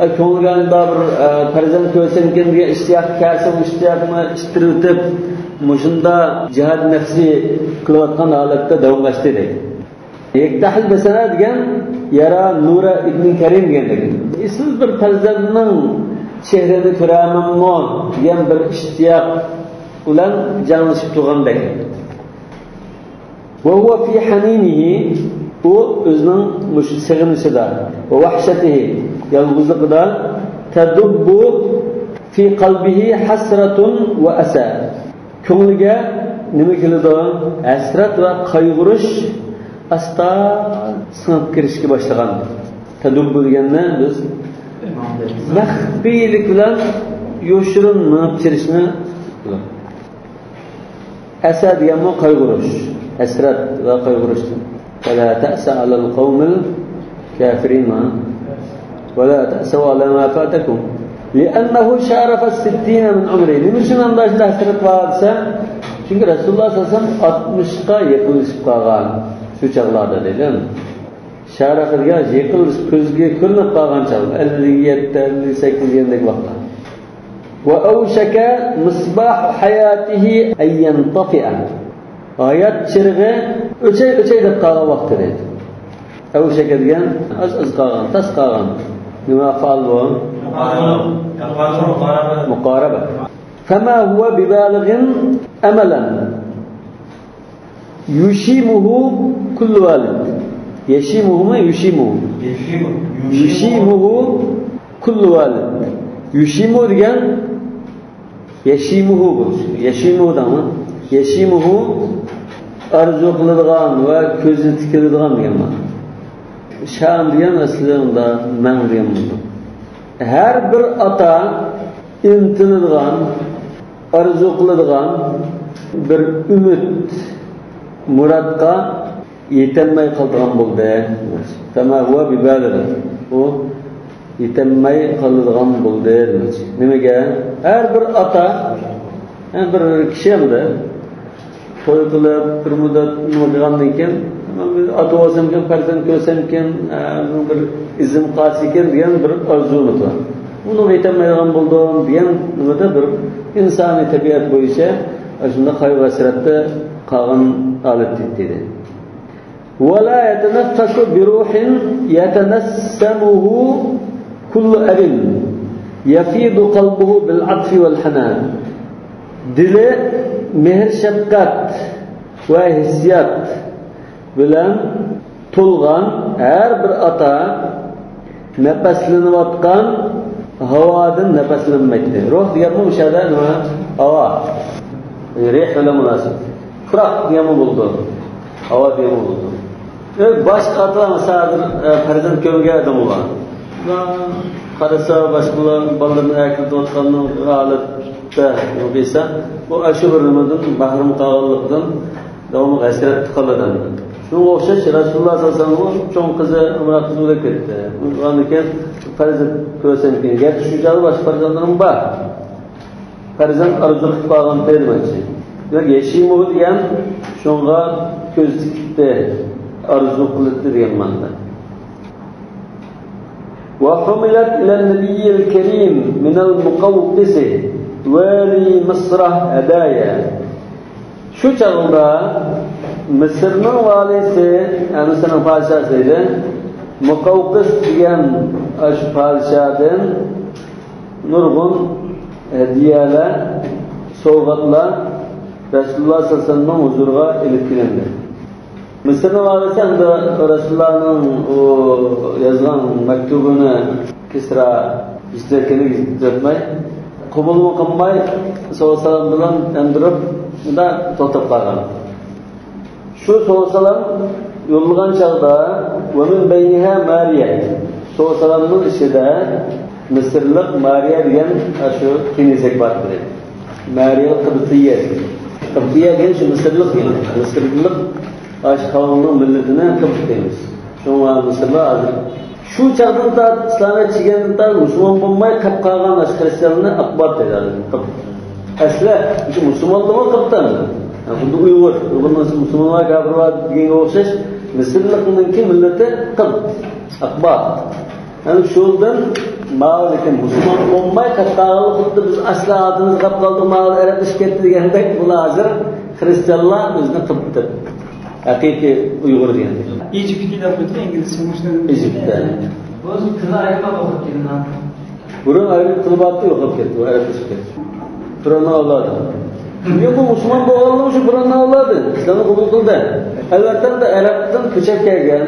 ئە، كۆڭلىگە بىر، ئە، پەرزەنت كۆرسەمكىن دېگەن ئىشتىياق كەلسە، ئۇ ئىشتىياقنى ئىتتىرىۋېتىپ، مۇشۇنداق جىھاد نەپسى قىلىۋاتقان ھالەتتە داۋاملاشتى دەيدۇ. يەكتەحىل بىسەنا دېگەن يەرا نۇرا ئىبنى كەرىم دېگەندەك. ئېسىل بىر پەرزەنتنىڭ چېھرىنى كۆرەمەنمۇ دېگەن بىر ئىشتىياق بىلەن جەڭلىشىپ تۇرغاندەك. وهو في حنينه، ئۇ ئۆزىنىڭ مۇشۇ سېغىنىشىدا، ووحشته، يالغۇزلۇقىدا، تدب في قلبه حسرة وأسى. كۆڭلىگە نېمە كېلىدۇ؟ ھەسرەت ۋە قايغۇرۇش ئاستا سىڭىپ كىرىشكە باشلىغان. تەدۇببۇ دېگەننى بىز مەخپىيلىك بىلەن يوشۇرۇن مېڭىپ كىرىشنى. ئەسە دېگەنمۇ قايغۇرۇش، ھەسرەت ۋە قايغۇرۇشتىن. ولا تأس على القوم الكافرين. ولا تأسوا على ما فاتكم. لأنه شارف الستين من عمره. نېمە ئۈچۈن ئاندا شۇنداق ھەسرەت بار دېسە، چۈنكى رەسۇلۇللاھ سەللەللاھۇ ئەلەيھى ۋەسەللەم ئاتمىشقا يېقىنلىشىپ قالغان شۇ چاغلاردا دېدىم. شارف دېگەن يېقىنلىشىپ كۆزگە كۆرۈنۈپ قالغان چاغ. ئەللىك يەتتە، ئەللىك سەككىز دېگەندەك ۋاقىتلار. وأوشك مصباح حياته أن ينطفئ. ھايات چىرىغى ئۆچەي، ئۆچەي دەپ قالغان ۋاقتى دەيدۇ. ئەۋشەكە دېگەن ئاز، ئاز قالغان، تاس قالغان. نېمە فائىل بۇ؟ مۇقارىبە. فما هو ببالغ أملا يشيمه كل والد. يشيمه مۇ، يشيمه؟ يشيمه. يشيمه كل والد. يشيمه دېگەن يەشىمۇھۇ بولۇش. يەشىمۇھۇ دەڭمۇ؟ يەشىمۇھۇ ئارزۇ قىلىدىغان ۋە كۆزى تىكىلىدىغان دېگەن مانا. شام دېگەن ئەسلى ئۇندا مەڭ دېگەن بولىدۇ. ھەر بىر ئاتا ئىنتىلىدىغان، ئارزۇ قىلىدىغان بىر ئۈمىد، مۇرادقا يېتەلمەي قالىدىغان بولدى. فما هو ببالغ. ئۇ يېتەلمەي قالىدىغان بولدى دېمەكچى. نېمىگە؟ ھەر بىر ئاتا، ھە، بىر كىشى ئەمدى توي قىلىپ، بىر مۇددەت نېمە قىلغاندىن كېيىن، ئاتا بولسامكەن، پەرزەنت كۆرسەمكەن، ھە، بىر ئىزىم قالسىكەن دېگەن بىر ئارزۇمىز بار. ئۇنىڭغا يېتەلمەيدىغان بولدۇم دېگەن نېمىدە بىر ئىنسانىي تەبىئەت بويىچە شۇنداق قايغۇ ھەسرەتتە قالغان ھالەتتە دېدى. ولا يتنفس بروح يتنسمه كل أب يفيض قلبه بالعطف والحنان. دىلى مېھىر-شەپقەت ۋە ھېسسىيات بىلەن تولغان ھەر بىر ئاتا نەپەسلىنىۋاتقان ھاۋادىن نەپەسلەنمەيتتى. روھ دېگەنمۇ مۇشۇ يەردە نېمە؟ ھاۋا. رىھ بىلەن مۇناسىپ. پۇراق دېگەنمۇ بولىدۇ. ھاۋا دېگەنمۇ بولىدۇ. ئۆي باشقا ئاتا-ئانىسى ھازىر، ئە، پەرزەنت كۆرمىگەن ئادەم بار. قارىسا، باشقىلار بالىلىرىنى ئەكېلىۋاتقان ھالەتتە دېسە، بۇ ئاشۇ بىر نېمىدىن مەھرۇم قالغانلىقىدىن داۋاملىق ھەسرەتتە قالىدۇ. شۇنىڭغا ئوخشاش رەسۇلۇللاھ ساللاللاھۇ ئەلەيھى ۋەسەللەممۇ چوڭ قىزى ئۆمرە قىزى بولۇپ كەتتى. ئۇنىڭدىن كېيىن پەرزەنت كۆرسەمكىن، گەرچە شۇ چاغدا باشقا پەرزەنتلىرىمۇ بار. پەرزەنت ئارزۇ قىلىپ قالغان دېمەكچى. دېمەك، يەشىمۇ دېگەن شۇڭغا كۆز تىكىپتى، ئارزۇ قىلىپتى دېگەن مەنىدە. وحملت إلى النبي الكريم من المقوقس والي مصر هدايا. شۇ چاغدا مىسىرنىڭ ۋالىيسى، يەنى مىسىرنىڭ پادىشاھى ئىدى، مۇقەۋقىس دېگەن شۇ پادىشاھدىن نۇرغۇن ھەدىيەلەر، سوۋغاتلار رەسۇلۇللاھ سەللەللاھۇ ئەلەيھى ۋەسەللەمنىڭ ھۇزۇرىغا ئېلىپ كېلىندى. مىسىرنىڭ ۋالىيسى ئەمدى رەسۇلۇللاھنىڭ ئۇ يازغان مەكتۇبىنى كىسرا ھېچنەرسىنى يېزىپ بەرمەي، قوبۇلمۇ قىلماي، سوۋغا-سالام بىلەن ئەندۈرۈپ، مۇنداق توختاپ قالغان. شۇ سوۋغا-سالام يوللىغان چاغدا، ومن بينها مارية، سوۋغا-سالامنىڭ ئىچىدە مىسىرلىق مارىيە دېگەن شۇ كېنىزەك بار ئىدى. مارىيە قىبتىيە. قىبتىيە دېگەن شۇ مىسىرلىق دېگەن. مىسىرلىق ئاشۇ قەۋمنىڭ مىللىتىنى قىبت دەيمىز. شۇڭا مىسىرلار ھازىر شۇ چاغدىن تارتىپ، ئىسلامىيەت چىگەندىن تارتىپ مۇسۇلمان بولماي قېلىپ قالغان ئاشۇ خىرىستىيانلارنى ئەقباط دەيدۇ. ئەسلى مۇسۇلمانلىقى قىبت ئەمدى. خۇددى ئۇيغۇر، ئۇيغۇرنىڭ ئىچىدە مۇسۇلمان بار، كاپىر بار دېگەنگە ئوخشاش، مىسىرلىقنىڭكى مىللىتى قىبت، ئەقباط. يەنى شۇندىن ماۋۇ لېكىن مۇسۇلمان بولماي قېلىپ قالغانلار خۇددى بىز ئەسلى ئادىمىزگە قېلىپ قالدۇق، ماۋۇ ئەرەبلىشىپ كەتتى دېگەندەك، بۇلار ھازىر خىرىستىيانلار ئۆزىنى قىبت دەپ ھەقىقىي ئۇيغۇر دېگەندەك. ئىجىپتكى دەپ ئۆتتى، ئىنگلىزچە مۇشۇنى. ئىجىپتە. بۇرۇن ئايرىم ئوقۇپ كەتتى، ئۇ ئەرەبلىشىپ كەتتى. پىرئەۋننىڭ ئەۋلادى. ياق، بۇ مۇسۇلمان بولغانلىقى شۇ پىرئەۋننىڭ ئەۋلادى. ئىسلامنى قوبۇل قىلدى. ئەلۋەتتە، ئەرەبتىن كۆچۈپ كەلگەن،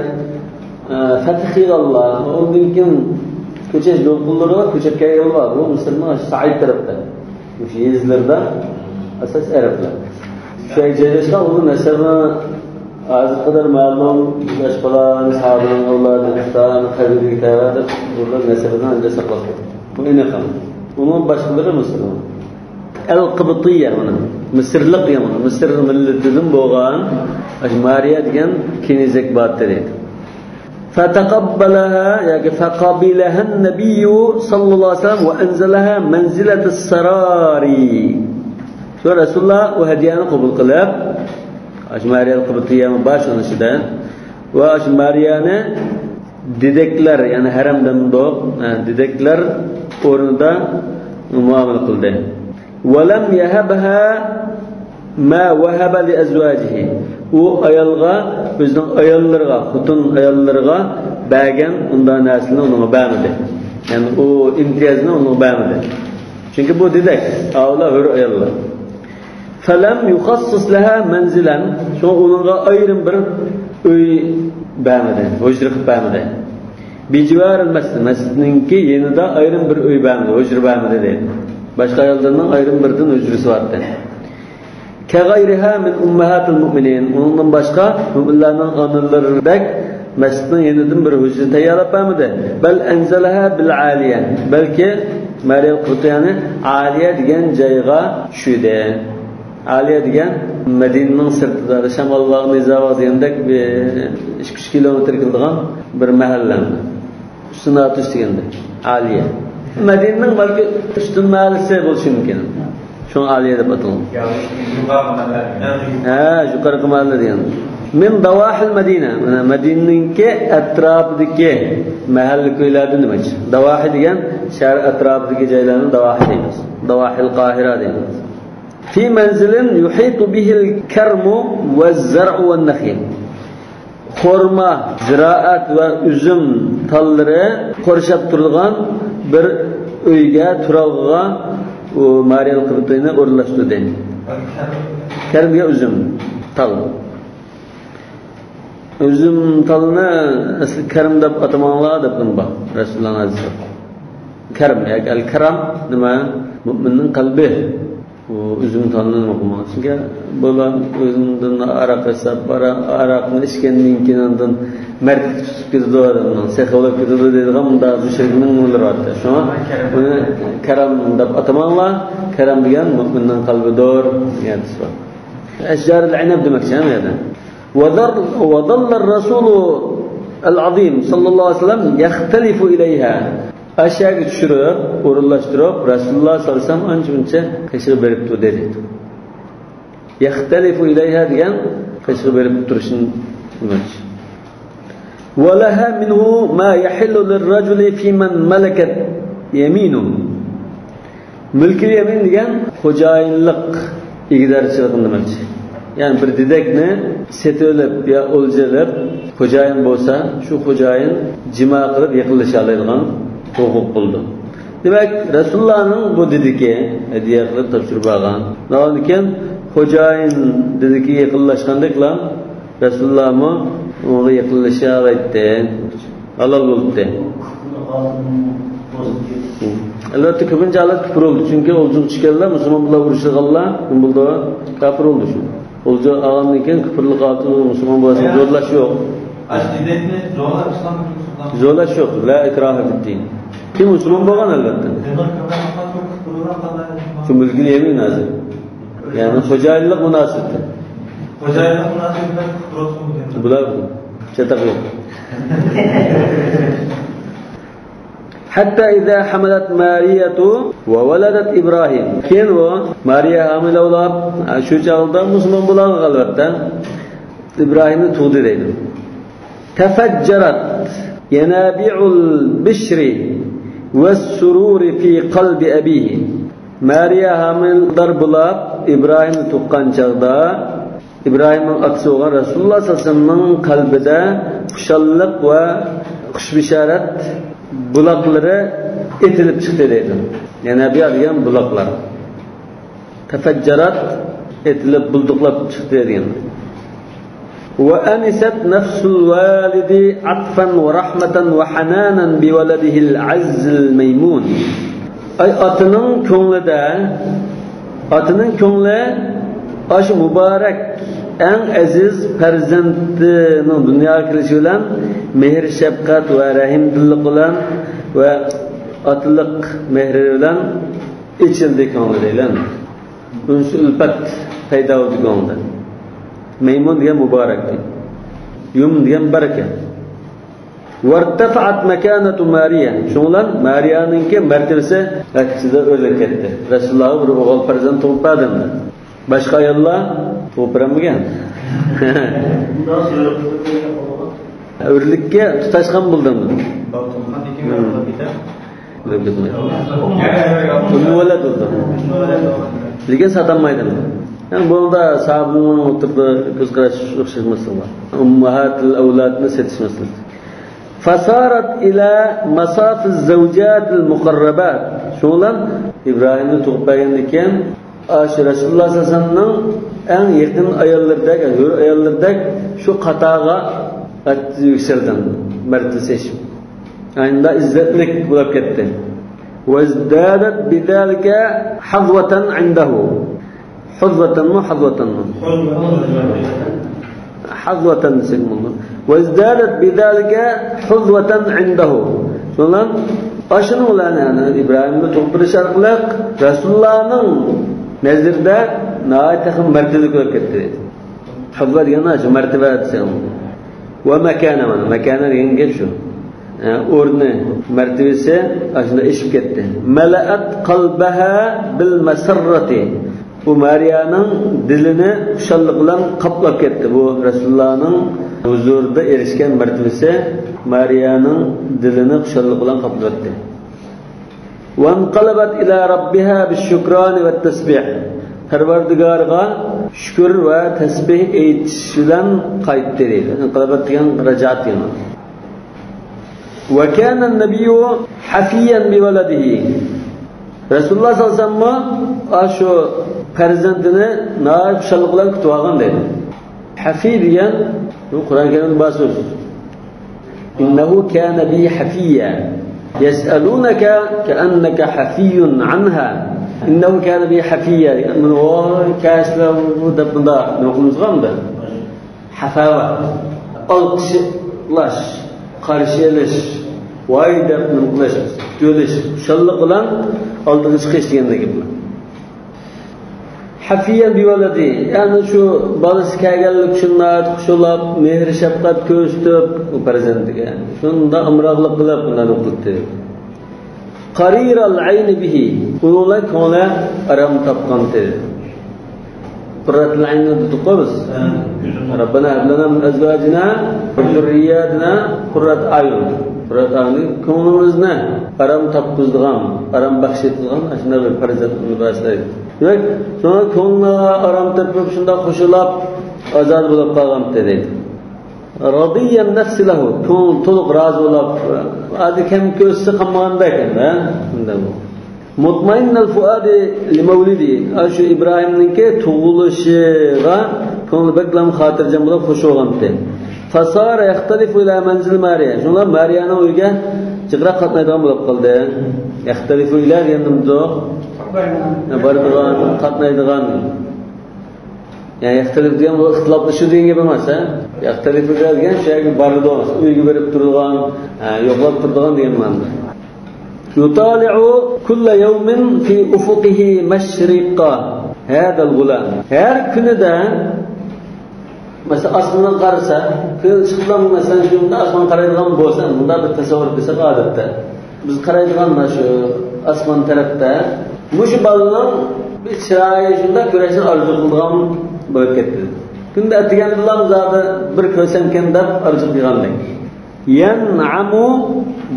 ئە، فەتھ قىلغانلار، ئۇندىن كېيىن كۆچۈش دولقۇنلىرىغا كۆچۈپ كەلگەنلەر بار. بۇ مىسىرنىڭ سەئىد تەرەپتە. مۇشۇ يېزىلىرىدا ئاساس ئەرەبلەر. شۇ يەرگە جايلاشقان، ئۇ نەسەبنى ھازىرغا قەدەر مەلۇم، باشقىلار، ساھابىنىڭ ئەۋلادى، قەبىلىگە تەۋە دەپ، بۇلار نەسەبىنى ئەنجە ساقلاپ قالدى. بۇ ئېنىق. ئۇنىڭ باشقىلىرى مىسىرنىڭ. ئەل قىبتىيە، مانا، مىسىرلىق دېگەن، مانا، مىسىر مىللىتىدىن بولغان، ئاشۇ مارىيە دېگەن كېنىزەك بار ئىدى. فَتَقَبَّلَهَا ياكى فَقَبِلَهَا النَّبِيُّ صَلَّى اللَّهُ عَلَيْهِ وَسَلَّمَ وَأَنزَلَهَا مَنْزِلَةَ السَّرَارِ. شۇ رەسۇلۇللا ئۇ ھەدىيەنى قوبۇل قىلىپ، ئاشۇ مارىيەل قىبتىيەمۇ بار شۇنىڭ ئىچىدە. ۋە ئاشۇ مارىيەنى دېدەكلەر، يەنى ھەرەم دەمدۇق، ھە، دېدەكلەر ئورنىدا مۇئامىلە قىلدى. وَلَمْ يَهَبْهَا مَا وَهَبَ لِأَزْوَاجِهِ. ئۇ ئايالغا، ئۆزىنىڭ ئاياللىرىغا، خوتۇن ئاياللىرىغا بەرگەن ئۇنداق نەرسىنى ئۇنىڭغا بەرمىدى. يەنى ئۇ ئىمتىيازنى ئۇنىڭغا بەرمىدى. چۈنكى بۇ دېدەك، ئاۋۇلار ھۆر ئاياللار. فَلَمْ يُخَصِّصْ لَهَا مَنْزِلًا. شۇڭا ئۇنىڭغا ئايرىم بىر ئۆي بەرمىدى، ھۇجرا قىلىپ بەرمىدى. بىجىۋارىل مەسجىد، مەسچىتنىڭكى يېنىدا ئايرىم بىر ئۆي بەرمىدى، ھۇجرا بەرمىدى دەيدۇ. باشقا ئاياللارنىڭ ئايرىم بىردىن ھۇجرىسى بار ئىدى. كَغَيْرِهَا مِنْ أُمَّهَاتِ الْمُؤْمِنِينَ، ئۇنىڭدىن باشقا مۆمىنلەرنىڭ ئانىلىرىدەك مەسچىتنىڭ يېنىدىن بىر ھۇجرا تەييارلاپ بەرمىدى. بَلْ أَنْزَلَهَا بِالْعَالِيَةِ، بەلكى مەريەم قىبتىيەنى ئالىيە دېگەن جايغا چۈشۈردى. ئالىيە دېگەن مەدىنىنىڭ سىرتىدا، شامال باغ، نىزا باغ دېگەندەك بىر ئىككى ئۈچ كىلومېتىر كېلىدىغان بىر مەھەللە. ئۈستۈن ئاتۇش دېگەندەك. ئالىيە. مەدىنىنىڭ بەلكى ئۈستۈن مەھەللىسى بولۇشى مۇمكىن. شۇڭا ئالىيە دەپ ئاتالغان. ھە، يۇقىرىقى مەھەللە دېگەن. مىن داۋاھىل مەدىنە. مانا مەدىنىنىڭكى ئەتراپىدىكى مەھەللە كويلاردىن دېمەكچى. داۋاھى دېگەن شەھەر ئەتراپىدىكى جايلارنى داۋاھى دەيمىز. داۋاھىل قاھىرە دەيمىز. في منزل يحيط به الكرم والزرع والنخيل. خورما، زىرائەت ۋە ئۈزۈم تاللىرى قورشاپ تۇرىدىغان بىر ئۆيگە، تۇرالغۇغا ئۇ مارىيەل قىبتىينى ئورۇنلاشتۇردى. كەرم دېگەن ئۈزۈم، تال. ئۈزۈم تالنى ئەسلى كەرم دەپ ئاتىماڭلار دەپ بار رەسۇلۇللانىڭ ھەدىسى. كەرم ياكى ئەل كەرەم نېمە؟ مۇئمىننىڭ قەلبى. ئۇ ئۈزۈم تالنى نېمە قىلماڭ. چۈنكى بۇلار ئۆزۈمدىن ئاراق ئىچسە، ئارا-، ئاراقنى ئىچكەندىن كېيىن ئاندىن مەردلىك تۇتۇپ كېتىدۇ، ئادەمنىڭ سېخى بولۇپ كېتىدۇ دەيدىغان مۇنداق مۇشرىكنىڭ نېمىلىرى بار. شۇڭا بۇنى كەرەم دەپ ئاتىماڭلار. كەرەم دېگەن مۇئمىننىڭ قەلبىدۇر دېگەن ھەدىس بار. ئەشجارىل ئەنەب دېمەكچى ھەم يەردە. وظل، وظل الرسول العظيم صلى الله عليه وسلم يختلف إليها. ئاشۇ يەرگە چۈشۈرۈپ، ئورۇنلاشتۇرۇپ، رەسۇلۇللا سەللەللاھۇ ئەلەيھى ۋەسەللەم ئانچە-مۇنچە قېشىغا بېرىپ تۇردى دەيدۇ. يەختەلىفۇ ئىلەيھا دېگەن قېشىغا بېرىپ تۇرۇشنى دېمەكچى. ولها منه ما يحل للرجل في من ملكت يمينه. مۈلكىل يەمىن دېگەن خوجايىنلىق، ئىگىدارچىلىقنى دېمەكچى. يەنى بىر دېدەكنى سېتىۋېلىپ يا ئولجا ئېلىپ، خوجايىن بولسا، شۇ خوجايىن جىما قىلىپ يېقىنلىشالايدىغان ھوقۇق بولىدۇ. دېمەك، رەسۇلۇللانىڭ بۇ دېدىكى ھەدىيە قىلىپ تاپشۇرۇپ بەرگەن. ئۇنىڭدىن كېيىن خوجايىن دېدىكى يېقىنلاشقاندەكلا، رەسۇلۇللامۇ ئۇنىڭغا يېقىنلىشالايتتى. ھالال بولۇپتى. ئەلۋەتتە، كۆپىنچە ھالەت كۇپۇر بولدى. چۈنكى ئولجىغا چۈشكەنلەر، مۇسۇلمان بىلەن ئۇرۇشىدىغانلار، نېمە بولدى؟ كاپىر بولدى شۇ. ئولجا ئالغاندىن كېيىن كۇپۇرلۇق ھالىتىدە مۇسۇلمان بولسا زورلاش يوق. ئاشۇ دېدەكنى زورلاپ ئىسلام ھۆكمى. زورلاش يوق. لا ئىكراھە فىددىن. كېيىن مۇسۇلمان بولغان ئەلۋەتتە. شۇ مۈلكىل يەمىن ھازىر. يەنى خوجايىنلىق مۇناسىۋىتى. خوجايىنلىق مۇناسىۋىتى بىلەن كۇپۇر بولسۇن بۇ. بۇلار چاتاق يوق. حتى إذا حملت مارية وولدت إبراهيم. كېيىن ئۇ مارىيە ھامىلە بولۇپ، شۇ چاغدا مۇسۇلمان بولغان ئەلۋەتتە. ئىبراھىمنى تۇغدى دەيدۇ. تفجرت ينابيع البشر والسرور في قلب أبيه. مارىيە ھامىلىدار بولۇپ، ئىبراھىمنى تۇغقان چاغدا ئىبراھىمنىڭ ئاتىسى بولغان رەسۇلۇللا سەللەللاھۇ ئەلەيھى ۋەسەللەمنىڭ قەلبىدە خۇشاللىق ۋە خۇش بېشارەت بۇلاقلىرى ئېتىلىپ چىقتى دەيدۇ. يەنە بۇ يەر دېگەن بۇلاقلار. تەفەججەرات، ئېتىلىپ بۇلدۇقلاپ چىقتى دېگەن. وأنست نفس الوالد عطفا ورحمة وحنانا بولده الأعز الميمون. ئاي، ئاتىنىڭ كۆڭلىدە، ئاتىنىڭ كۆڭلى ئاشۇ مۇبارەك، ئەڭ ئەزىز پەرزەنتىنىڭ دۇنياغا كېلىشى بىلەن مېھىر-شەپقەت ۋە رەھىمدىللىق بىلەن ۋە ئاتىلىق مېھرى بىلەن ئېچىلدى كۆڭلى دەيلى. ئۈنسى ئۈلپەت پەيدا بولدى كۆڭلىدە. مەيمۇن دېگەن مۇبارەك دەيدۇ. يۇم دېگەن بەرىكەت. وارتفعت مكانة ماريا. شۇنىڭ بىلەن ماريانىڭكى مەرتىۋىسى نەتىجىدە ئۆرلەپ كەتتى. رەسۇلۇللاھقا بىر ئوغۇل پەرزەنت تۇغۇپ بەردى ئەمدى. باشقا ئاياللار تۇغۇپ بەرمىگەن. ئۆرلۈككە تۇتاشقان بولدى ئەمدى. ئۇممۇۋەلەد بولدى. لېكىن ساتالمايدۇ. يەنى بۇنىڭدا ساھابىنىڭ ئوتتۇرىدا كۆز قاراشى ئوخشاشماسلىقى بار. ئۇمماھاتىل ئەۋلادنى سېتىشماسلىق. فصارت إلى مصاف الزوجات المقربات. شۇنىڭ بىلەن ئىبراھىمنى تۇغۇپ بەرگەندىن كېيىن، ئاشۇ رەسۇلۇللا سەللەللاھۇ ئەلەيھى ۋەسەللەمنىڭ ئەڭ يېقىن ئاياللىرىدەك، ھۆر ئاياللىرىدەك شۇ قاتارغا يۈكسەلدى، مەرتىۋىسى ئېشىپ. ئەندا ئىززەتلىك بولۇپ كەتتى. وازدادت بذلك حظوة عنده. حظوةنمۇ، حظوةنمۇ؟ حظوة دېسەك بولىدۇ. وازدادت بذلك حظوة عنده. شۇنىڭ بىلەن ئاشۇنىڭ بىلەن، يەنى ئىبراھىمنى تۇغدۇرۇش ئارقىلىق رەسۇلۇللانىڭ نەزىرىدە ناھايىتى تېخىمۇ مەرتىۋىلىك بولۇپ كەتتى. ھەزۋە دېگەن شۇ مەرتىۋە دېسەم. ۋە مەكانە، مانا مەكانە دېگەن گەپ شۇ. ئە، ئورنى، مەرتىۋىسى ئاشۇنداق ئېشىپ كەتتى. مەلەئەت قەلبەھا بىل مەسەررەتى. بۇ مارىيانىڭ دىلىنى خۇشاللىق بىلەن قاپلاپ كەتتى. بۇ رەسۇلۇللانىڭ ھۇزۇرىدا ئېرىشكەن مەرتىۋىسى مارىيانىڭ دىلىنى خۇشاللىق بىلەن قاپلىۋەتتى. وانقلبت إلى ربها بالشكران والتسبيح. پەرۋەردىگارىغا شۈكۈر ۋە تەسبىھ ئېيتىش بىلەن قايتتى دەيدۇ. انقلبت دېگەن رەجەئەت دېگەن. وكان النبي حفيا بولده. رەسۇلۇللا سەللەللاھۇ ئەلەيھى ۋەسەللەممۇ ئاشۇ پەرزەنتىنى ناھايىتى خۇشاللىق بىلەن كۈتۈۋالغان دەيدۇ. ھەفىي دېگەن بۇ قۇرئان كەرىمدە بار سۆز. إنه كان بي حفيا. يسألونك كأنك حفي عنها. إنه كان بي حفيا. مانا ۋاي كەسلەر بۇ دەپ مۇنداق نېمە قىلىمىزغۇ ئەمدى؟ ھەفاۋەت. ئالقىشلاش، قارشى ئېلىش، ۋاي دەپ نېمە قىلىش، كۈتۈۋېلىش، خۇشاللىق بىلەن ئالدىغا چىقىش دېگەندەك گەپلەر. ھەفىيەن بىۋەلەدى، يەنى شۇ بالىسى كەلگەنلىكى ئۈچۈن ناھايىتى خۇشاللاپ، مېھىر-شەپقەت كۆرسىتىپ، ئۇ پەرزەنتىگە شۇنداق ئامراقلىق قىلىپ، مۇنداق قىلدى. قەرىرەل ئەينى بىھى، ئۇنىڭ بىلەن كۆڭلى ئارام تاپقانتى. قۇررەتۇل ئەين دېدۇققۇ بىز. رەببەنا ھەب لەنا مىن ئەزۋاجىنا ۋە زۇررىياتىنا قۇررەتە ئەيۇن. قۇررەتە ئەيۇن، كۆڭلىمىزنى ئارام تاپقۇزىدىغان، ئارام بەخش ئېتىدىغان ئاشۇنداق بىر پەرزەنتنى بەرسەيدى. دېمەك، شۇڭا كۆڭلى ئارام تېپىپ، شۇنداق خۇشاللاپ، ئازادە بولۇپ قالغانتى دەيدۇ. رەزىيەن نەفسى لەھۇ، كۆڭلى تولۇق رازى بولۇپ، ھازىر كەم كۆرسە قالمىغاندەك ئەمدى، ھە؟ شۇنداق بۇ. مۇتمەئىننەل فۇئادى لىمەۋلىدى، ئاشۇ ئىبراھىمنىڭكى تۇغۇلۇشىغا كۆڭلى بەكلا خاتىرجەم بولۇپ، خۇش بولغانتى. فسار يختلف إلى منزل ماريا، شۇڭا مارىيانىڭ ئۆيىگە جىقراق قاتنايدىغان بولۇپ قالدى. يختلف إلى دېگەن نېمىدۇ؟ بارىدىغان، قاتنايدىغان. يەنى يەختەلىف دېگەن بۇ ئىختىلاپلىشىدۇ دېگەن گەپ ئەمەس، ھە؟ يەختەلىف دېگەن شۇ يەرگە بارىدۇ، ئۆيگە بېرىپ تۇرىدىغان، ھە، يوقلاپ تۇرىدىغان دېگەن مەنىدە. يطالع كل يوم في أفقه مشرق هذا الغلام. ھەر كۈنىدە، مەسىلەن، ئاسمانغا قارىسا، كۈن چىقىپلا، مەسىلەن، شۇنداق ئاسمانغا قارايدىغان بولسا، مۇنداق بىر تەسەۋۋۇر قىلساق ئادەتتە. بىز قارايدىغان مانا شۇ ئاسمان تەرەپتە مۇشۇ بالىنىڭ بىر چىرايى شۇنداق كۆرۈشنى ئارزۇ قىلىدىغان بولۇپ كەتتى. كۈندە ئەتىگەندىلا زادى بىر كۆرسەمكەن دەپ ئارزۇ قىلغاندەك. ينعم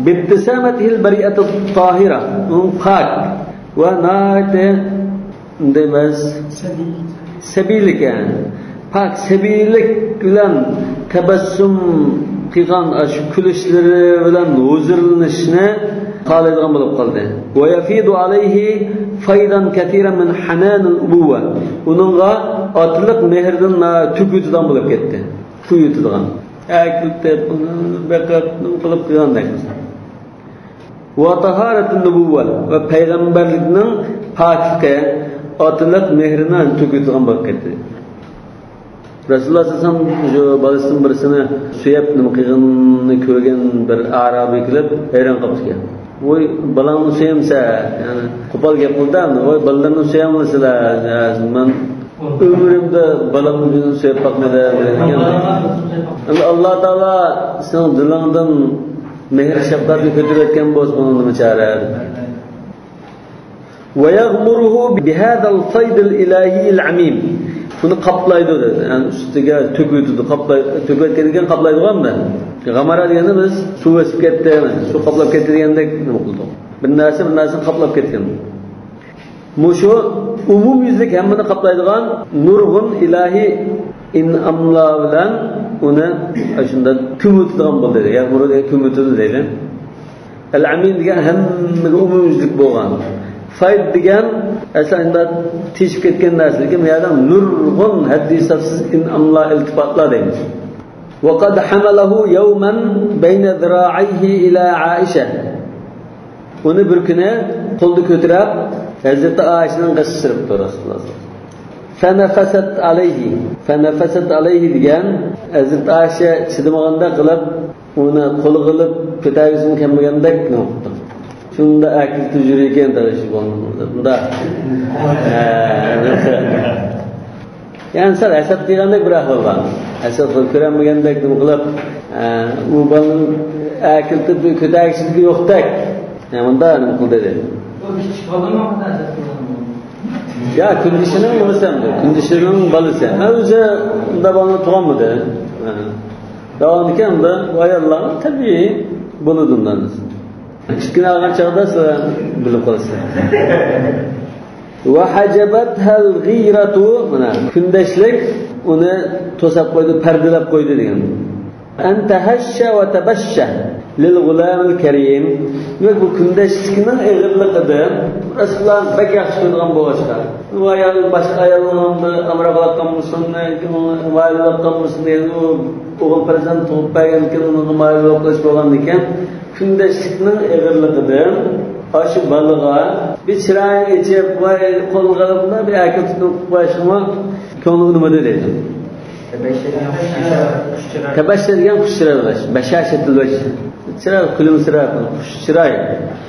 بابتسامته البريئة الطاهرة. ئۇنىڭ پاك ۋە ناھايىتى ئۇنداق ئەمەس. سەبىيلىكەن. پاك سەبىيلىك بىلەن تەبەسسۇم قىلغان ئاشۇ كۈلۈشلىرى بىلەن ھۇزۇرلىنىشنى خالايدىغان بولۇپ قالدى. ويفيض عليه فيضا كثيرا من حنان الأبوة. ئۇنىڭغا ئاتىلىق مېھرىدىن تۆكۈۋېتىدىغان بولۇپ كەتتى. قۇيۇۋېتىدىغان. ئەكېلىپ، بېقىپ، نېمە قىلىپ قىلغاندەك. وطهارة النبوة، ۋە پەيغەمبەرلىكنىڭ پاكلىقى، ئاتىلىق مېھرىنى تۆكۈۋېتىدىغان بولۇپ كەتتى. رەسۇلۇللاھ سەللەللاھۇ ئەلەيھى ۋەسەللەم شۇ بالىسىنىڭ بىرسىنى سۆيۈپ نېمە قىلغىنىنى كۆرگەن بىر ئەرەبىي كېلىپ ھەيران قاپتىكەن. ۋوي، بالاڭنى سۆيەمسەن؟ يەنى قوپال گەپ قىلدى. ۋوي، بالىلىرىنى سۆيەمسىلەر؟ مەن ئۆمرۈمدە بالامنى سۆيۈپ باقمىدىم دېگەن. ئەمدى ئاللا تائالا سېنىڭ دىلىڭدىن مېھىر شەپقەتنى كۆتۈرۈۋەتكەن بولسا، بۇنىڭ نېمە چارە؟ ويغمره بهذا الفيض الإلهي العميم. بۇنى قاپلايدۇ دېدى. يەنى ئۈستىگە تۆكۈۋېتىدۇ. قاپلاي-، تۆكۈۋەتكەندىن كېيىن قاپلايدىغان بىلەن. غەمەرە دېگەندە بىز سۇ بېسىپ كەتتى، سۇ قاپلاپ كەتتى دېگەندەك نېمە قىلدۇق. بىر نەرسە بىر نەرسىنى قاپلاپ كەتكەن. مۇشۇ ئومۇميۈزلۈك ھەممىنى قاپلايدىغان نۇرغۇن ئىلاھىي ئىنئاملار بىلەن ئۇنى شۇنداق كۆمۈۋېتىدىغان بولدى. يەنى بۇنى كۆمۈۋېتىدۇ دەيلى. ئەل-ئەمىن دېگەن ھەممىگە ئومۇميۈزلۈك بولغان. فەيض دېگەن ئەسلى ئەندى تېشىپ كەتكەن نەرسە، لېكىن بۇ يەردە نۇرغۇن ھەددى ھېسابسىز ئىنئاملار، ئىلتىپاتلار دەيمىز. وقد حمله يوما بين ذراعيه إلى عائشة. ئۇنى بىر كۈنى قولدا كۆتۈرۈپ ھەزرىتى ئائىشىنىڭ قېشىغا سۈرۈپتۇ رەسۇلۇللاھ. فنفست عليه. فنفست عليه دېگەن ھەزرىتى ئائىشە چىدىمىغاندەك قىلىپ ئۇنى قولىغا ئېلىپ، كۆتەرگۈسىمۇ كەلمىگەندەك نېمە قىپتۇ. شۇنداق ئەكېلىپ يۈرىدىكەن، تاغىشى بولمىدى. بۇنداق. ھە. يەنى سەل ھەسەت قىلغاندەك بىر ئەھۋال بار. ھەسەت قىلىپ كۆرەلمىگەندەك نېمە قىلىپ، ئە، ئۇ بالىنىڭ ئەكېلىپ كۆتەرگۈسىدىكى يوقتەك. يەنى مۇنداق نېمە قىلدى دېدى. ئۇ كىچىك بالىمۇ ھەسەت قىلغان. يا، كۈندىشىنىڭ نېمىسى ئەمدى، كۈندىشىنىڭ بالىسى. ھە، ئۆزى ئۇنداق بالىنى تۇغالمىدى. ھە. داۋامىدىكى ئەمدى بۇ ئاياللارنىڭ تەبىئىي بولىدۇ ئۇنداق نەرسە. كىچىككىنە ئالغان چاغدا سىلەر بىلىپ قالىسىلەر. وحجبتها الغيرة، مانا، كۈندەشلىك ئۇنى توساپ قويدى، پەردىلەپ قويدى دېگەن. أن تهش وتبش للغلام الكريم. دېمەك، بۇ كۈندەشلىكنىڭ ئېغىرلىقىدىن رەسۇلۇللاھ بەك ياخشى كۆرىدىغان بولغاچقا، ئۇ ئايال باشقا ئايالنىڭ ئامراقلاپ قالمىسۇن، مايىللاپ قالمىسۇن دېگەن، ئۇ ئوغۇل پەرزەنت تۇغۇپ بەرگەندىن كېيىن ئۇنىڭغا مايىللاپ قېلىش بولغاندىكىن، كۈندەشلىكنىڭ ئېغىرلىقىدىن ئاشۇ بالىغا بىر چىرايىنى ئېچىپ، ۋاي، قولىغا بىر ئەكىل تۇتۇپ قويۇشىمۇ كۆڭلىگە ئۇنىمىدى دەيدۇ. تەبەششە دېگەن خۇش چىراي بولۇش. بەشاشەتىل ۋەجھ. چىراي، كۈلۈمسىرەپ، خۇش چىراي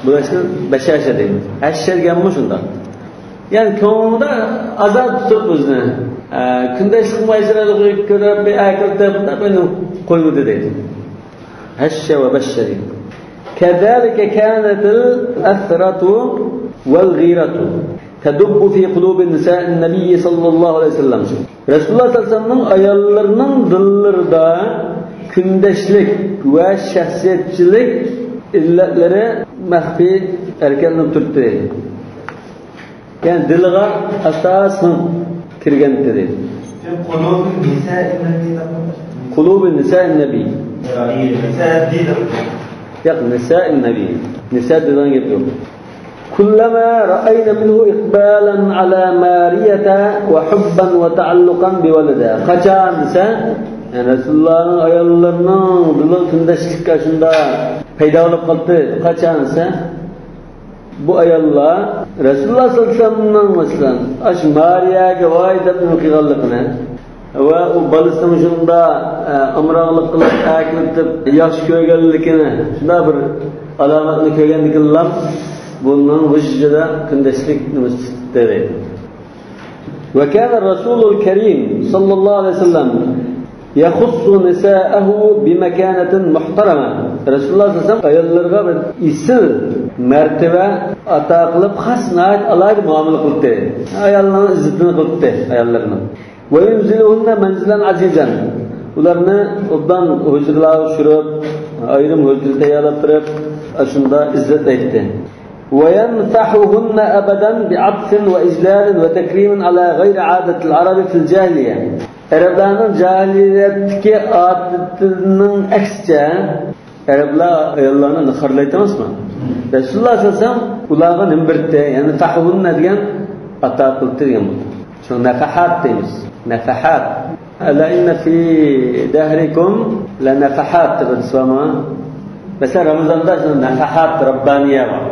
بولۇشنى بەشاشە دەيمىز. ھەششە دېگەنمۇ شۇنداق. يەنى كۆڭلىدە ئازار تۇتۇپ ئۆزىنى، ئە، كۈندەشلىك مايسىرىلىقىنى كۆرۈپ، بىر ئەكىل تېپىپ، بىر قويمىدى دەيدۇ. ھەششە ۋە بەششە دەيدۇ. كذلك كانت الأثرة والغيرة تدب في قلوب نساء النبي صلى الله عليه وسلم. رەسۇلۇللاھ سەللەللاھۇ ئەلەيھى ۋەسەللەمنىڭ ئاياللىرىنىڭ دىللىرىدا كۈندەشلىك ۋە شەخسىيەتچىلىك ئىللەتلىرى مەخپىي ھەرىكەتلىنىپ تۇرتتى. يەنى دىلىغا ئاستا سىڭىپ كىرگەن دېدى. قلوب نساء النبي. قلوب نساء النبي. نساء دېدى. ياق، نساء النبي. نساء دېگەن گەپ يوق. كلما رأين منه إقبالا على مارية وحبا وتعلقا بولدها. قاچان دېسە، يەنى رەسۇلۇللاھنىڭ ئاياللىرىنىڭ دىلىغا كۈندەشلىك شۇنداق پەيدا بولۇپ قالدى. قاچان دېسە، بۇ ئاياللار رەسۇلۇللاھ سەللەللاھۇ ئەلەيھى ۋەسەللەمنىڭ، مەسىلەن، ئاشۇ مارىيەگە ۋاي دەپ نېمە قىلغانلىقىنى ۋە ئۇ بالىسىنىڭ شۇنداق، ئە، ئامراقلىق قىلىپ ئەكېلىپ ياخشى كۆرگەنلىكىنى، شۇنداق بىر ئالامەتنى كۆرگەندىكىنلا بۇنىڭ ۋۇجۇدىدا كۈندەشلىك نېمىسى چىقتى دەيدۇ. وكان الرسول الكريم صلى الله عليه وسلم يخص نساءه بمكانة محترمة. رەسۇلۇللاھ سەللەللاھۇ ئەلەيھى ۋەسەللەم ئاياللىرىغا بىر ئېسىل مەرتىۋە ئاتا قىلىپ، خاس ناھايىتى ئالاھىدە مۇئامىلە قىلدى. ئايالنىڭ ئىززىتىنى قىلدى، ئاياللىرىنىڭ. وينزلهن منزلا عزيزا. ئۇلارنى ئوبدان ھۇجرىلارغا چۈشۈرۈپ، ئايرىم ھۇجرا تەييارلاپ بېرىپ، ئاشۇنداق ئىززەتلەيتتى. وينفحهن أبدا بعطف وإجلال وتكريم على غير عادة العرب في الجاهلية. ئەرەبلەرنىڭ جاھىلىيەتتىكى ئادىتىنىڭ ئەكسىچە، ئەرەبلەر ئاياللارنى ناخارلايتتى ئەمەسمۇ؟ رەسۇلۇللاھ سەللەللاھۇ ئەلەيھى ۋەسەللەم ئۇلارغا نېمە بېرىتتى؟ يەنى فەھۇننە دېگەن ئاتا قىلىپتۇ دېگەن بولدى. شۇ نەفەھات دەيمىز. نەفەھات. ئەلا ئىننە فى دەھرىكۇم لە نەفەھات دەپ ھەدىس بارمۇ؟ مەسىلەن، رامىزاندا شۇ نەفەھات رەببانىيە بار.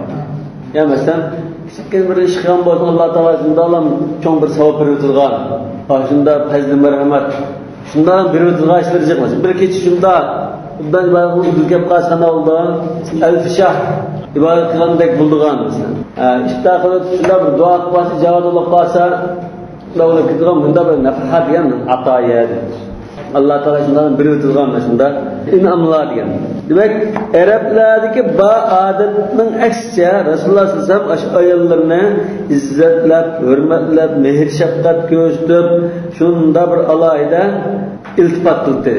يا مەسىلەن، كىچىككىنە بىر ئىش قىلغان بولسا، ئاللا تائالا شۇنداقلا چوڭ بىر ساۋاب بېرىۋېتىدىغان. ئاشۇنداق پەزلى مەرھەمەت. شۇنداق بېرىۋېتىدىغان ئىشلار جىق. مەسىلەن، بىر كېچە شۇنداق ئوبدان ئىبادەت قىلىپ ئۆتۈپ كەپ قالسا قانداق بولىدۇ؟ ئەلپى شاھ ئىبادەت قىلغاندەك بولىدىغان مەسىلەن. ھە، ئىپتار قىلىپ شۇنداق بىر دۇئا قىلىپ قالسا، ئىجابەت بولۇپ قالسا، شۇنداق بولۇپ كېتىدىغان مۇنداق بىر نەپەھات دېگەن ئاتايا دېگەن. ئاللا تائالا شۇنداق بىر ئۆتىدىغان شۇنداق ئىنئاملار دېگەن. دېمەك، ئەرەبلەردىكى بار ئادەتنىڭ ئەكسىچە، رەسۇلۇللاھ سەللەللاھۇ ئەلەيھى ۋەسەللەم ئاشۇ ئاياللىرىنى ئىززەتلەپ، ھۆرمەتلەپ، مېھىر-شەپقەت كۆرسىتىپ، شۇنداق بىر ئالاھىدە ئىلتىپات قىلدى.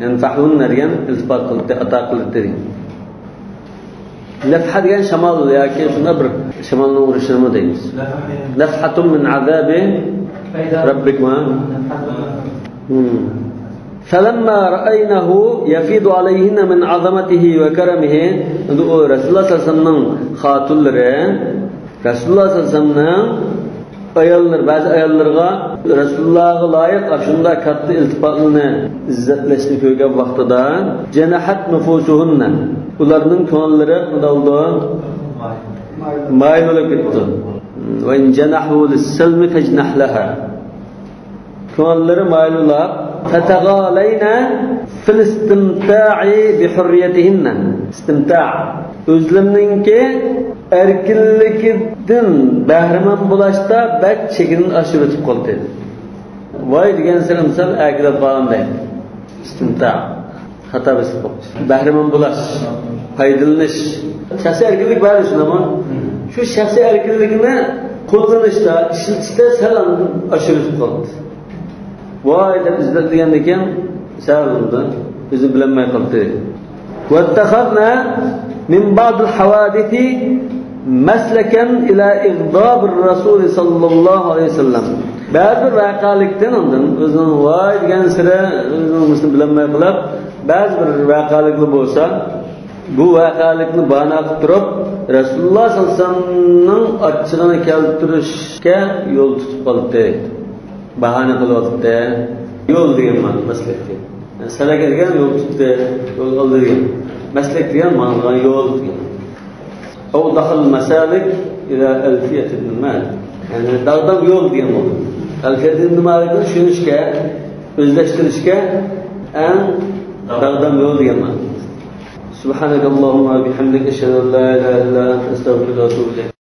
يەنى فەھۇننە دېگەن ئىلتىپات قىلدى، ئاتا قىلدى. نەفھە دېگەن شامال ياكى شۇنداق بىر شامالنىڭ ئۇرۇشىنىمۇ دەيمىز. نەفھەتۇن مىن ئازابى رەببىكما. فلما رأينه يفيض عليهن من عظمته وكرمه. ئەمدى ئۇ رەسۇلۇللاھ سەللەللاھۇ ئەلەيھى ۋەسەللەمنىڭ خاتۇنلىرى رەسۇلۇللاھ سەللەللاھۇ ئەلەيھى ۋەسەللەمنىڭ ئاياللىرى، بەزى ئاياللىرىغا رەسۇلۇللاھقا لايىق ئاشۇنداق كاتتا ئىلتىپاتلىرىنى، ئىززەتلەشنى كۆرگەن ۋاقتىدا، جنحت نفوسهن، ئۇلارنىڭ كۆڭۈللىرى نېمە بولدى؟ مايىل بولۇپ كەتتى. وإن جنحوا للسلم فاجنح لها. كۆڭۈللىرى مايىل بولۇپ، تتغالين في الاستمتاع بحريتهن. ئىستىمتاء. ئۆزلىرىنىڭكى ئەركىنلىكىدىن بەھرىمەن بولۇشتا بەك چېكىدىن ئاشۇرۇۋېتىپ قالدى. ۋاي دېگەنسېرى مىسال ئەركىلەپ قالغاندەك. ئىستىمتاء. خاتا بېسىپ قويۇپتۇ. بەھرىمەن بولۇش، پايدىلىنىش. شەخسىي ئەركىنلىك بار شۇنداقمۇ؟ شۇ شەخسىي ئەركىنلىكىنى قوللىنىشتا، ئىشلىتىشتە سەل ئاشۇرۇپ قالدى. ۋاي دەپ ئىزدەپ دېگەندىكىن سەل بولدى. ئۆزى بىلەلمەي قالدى. واتخذن من بعض الحوادث مسلكا إلى إغضاب الرسول صلى الله عليه وسلم. بەزى بىر ۋەقەلىكتىن ئاندىن ئۆزىنىڭ ۋاي دېگەنسېرى ئۆزىنىڭ نېمىسىنى بىلەلمەي قېلىپ، بەزى بىر ۋەقەلىكلەر بولسا، بۇ ۋەقەلىكنى باھانە قىلىپ تۇرۇپ، رەسۇلۇللاھ سەللەللاھۇ ئەلەيھى ۋەسەللەمنىڭ ئاچچىقىنى كەلتۈرۈشكە يول تۇتۇپ قالدى. باھانە قىلىۋاتىدۇ. يول دېگەن مانا مەسلەك دېگەن. يەنى سەلەكە دېگەن يول تۇتتى، يول ئالدى دېگەن. مەسلەك دېگەن ماڭىدىغان يول دېگەن. أوضح المسالك إلى ألفية ابن مالك. يەنى داغدام يول دېگەن بولدى. ئەلفىيەت ئىبن مالىكنى چۈشىنىشكە، ئۆزلەشتۈرۈشكە ئەڭ داغدام يول دېگەن مانا. سبحانك اللهم وبحمدك، أشهد أن لا إله إلا أنت، أستغفرك وأتوب إليك.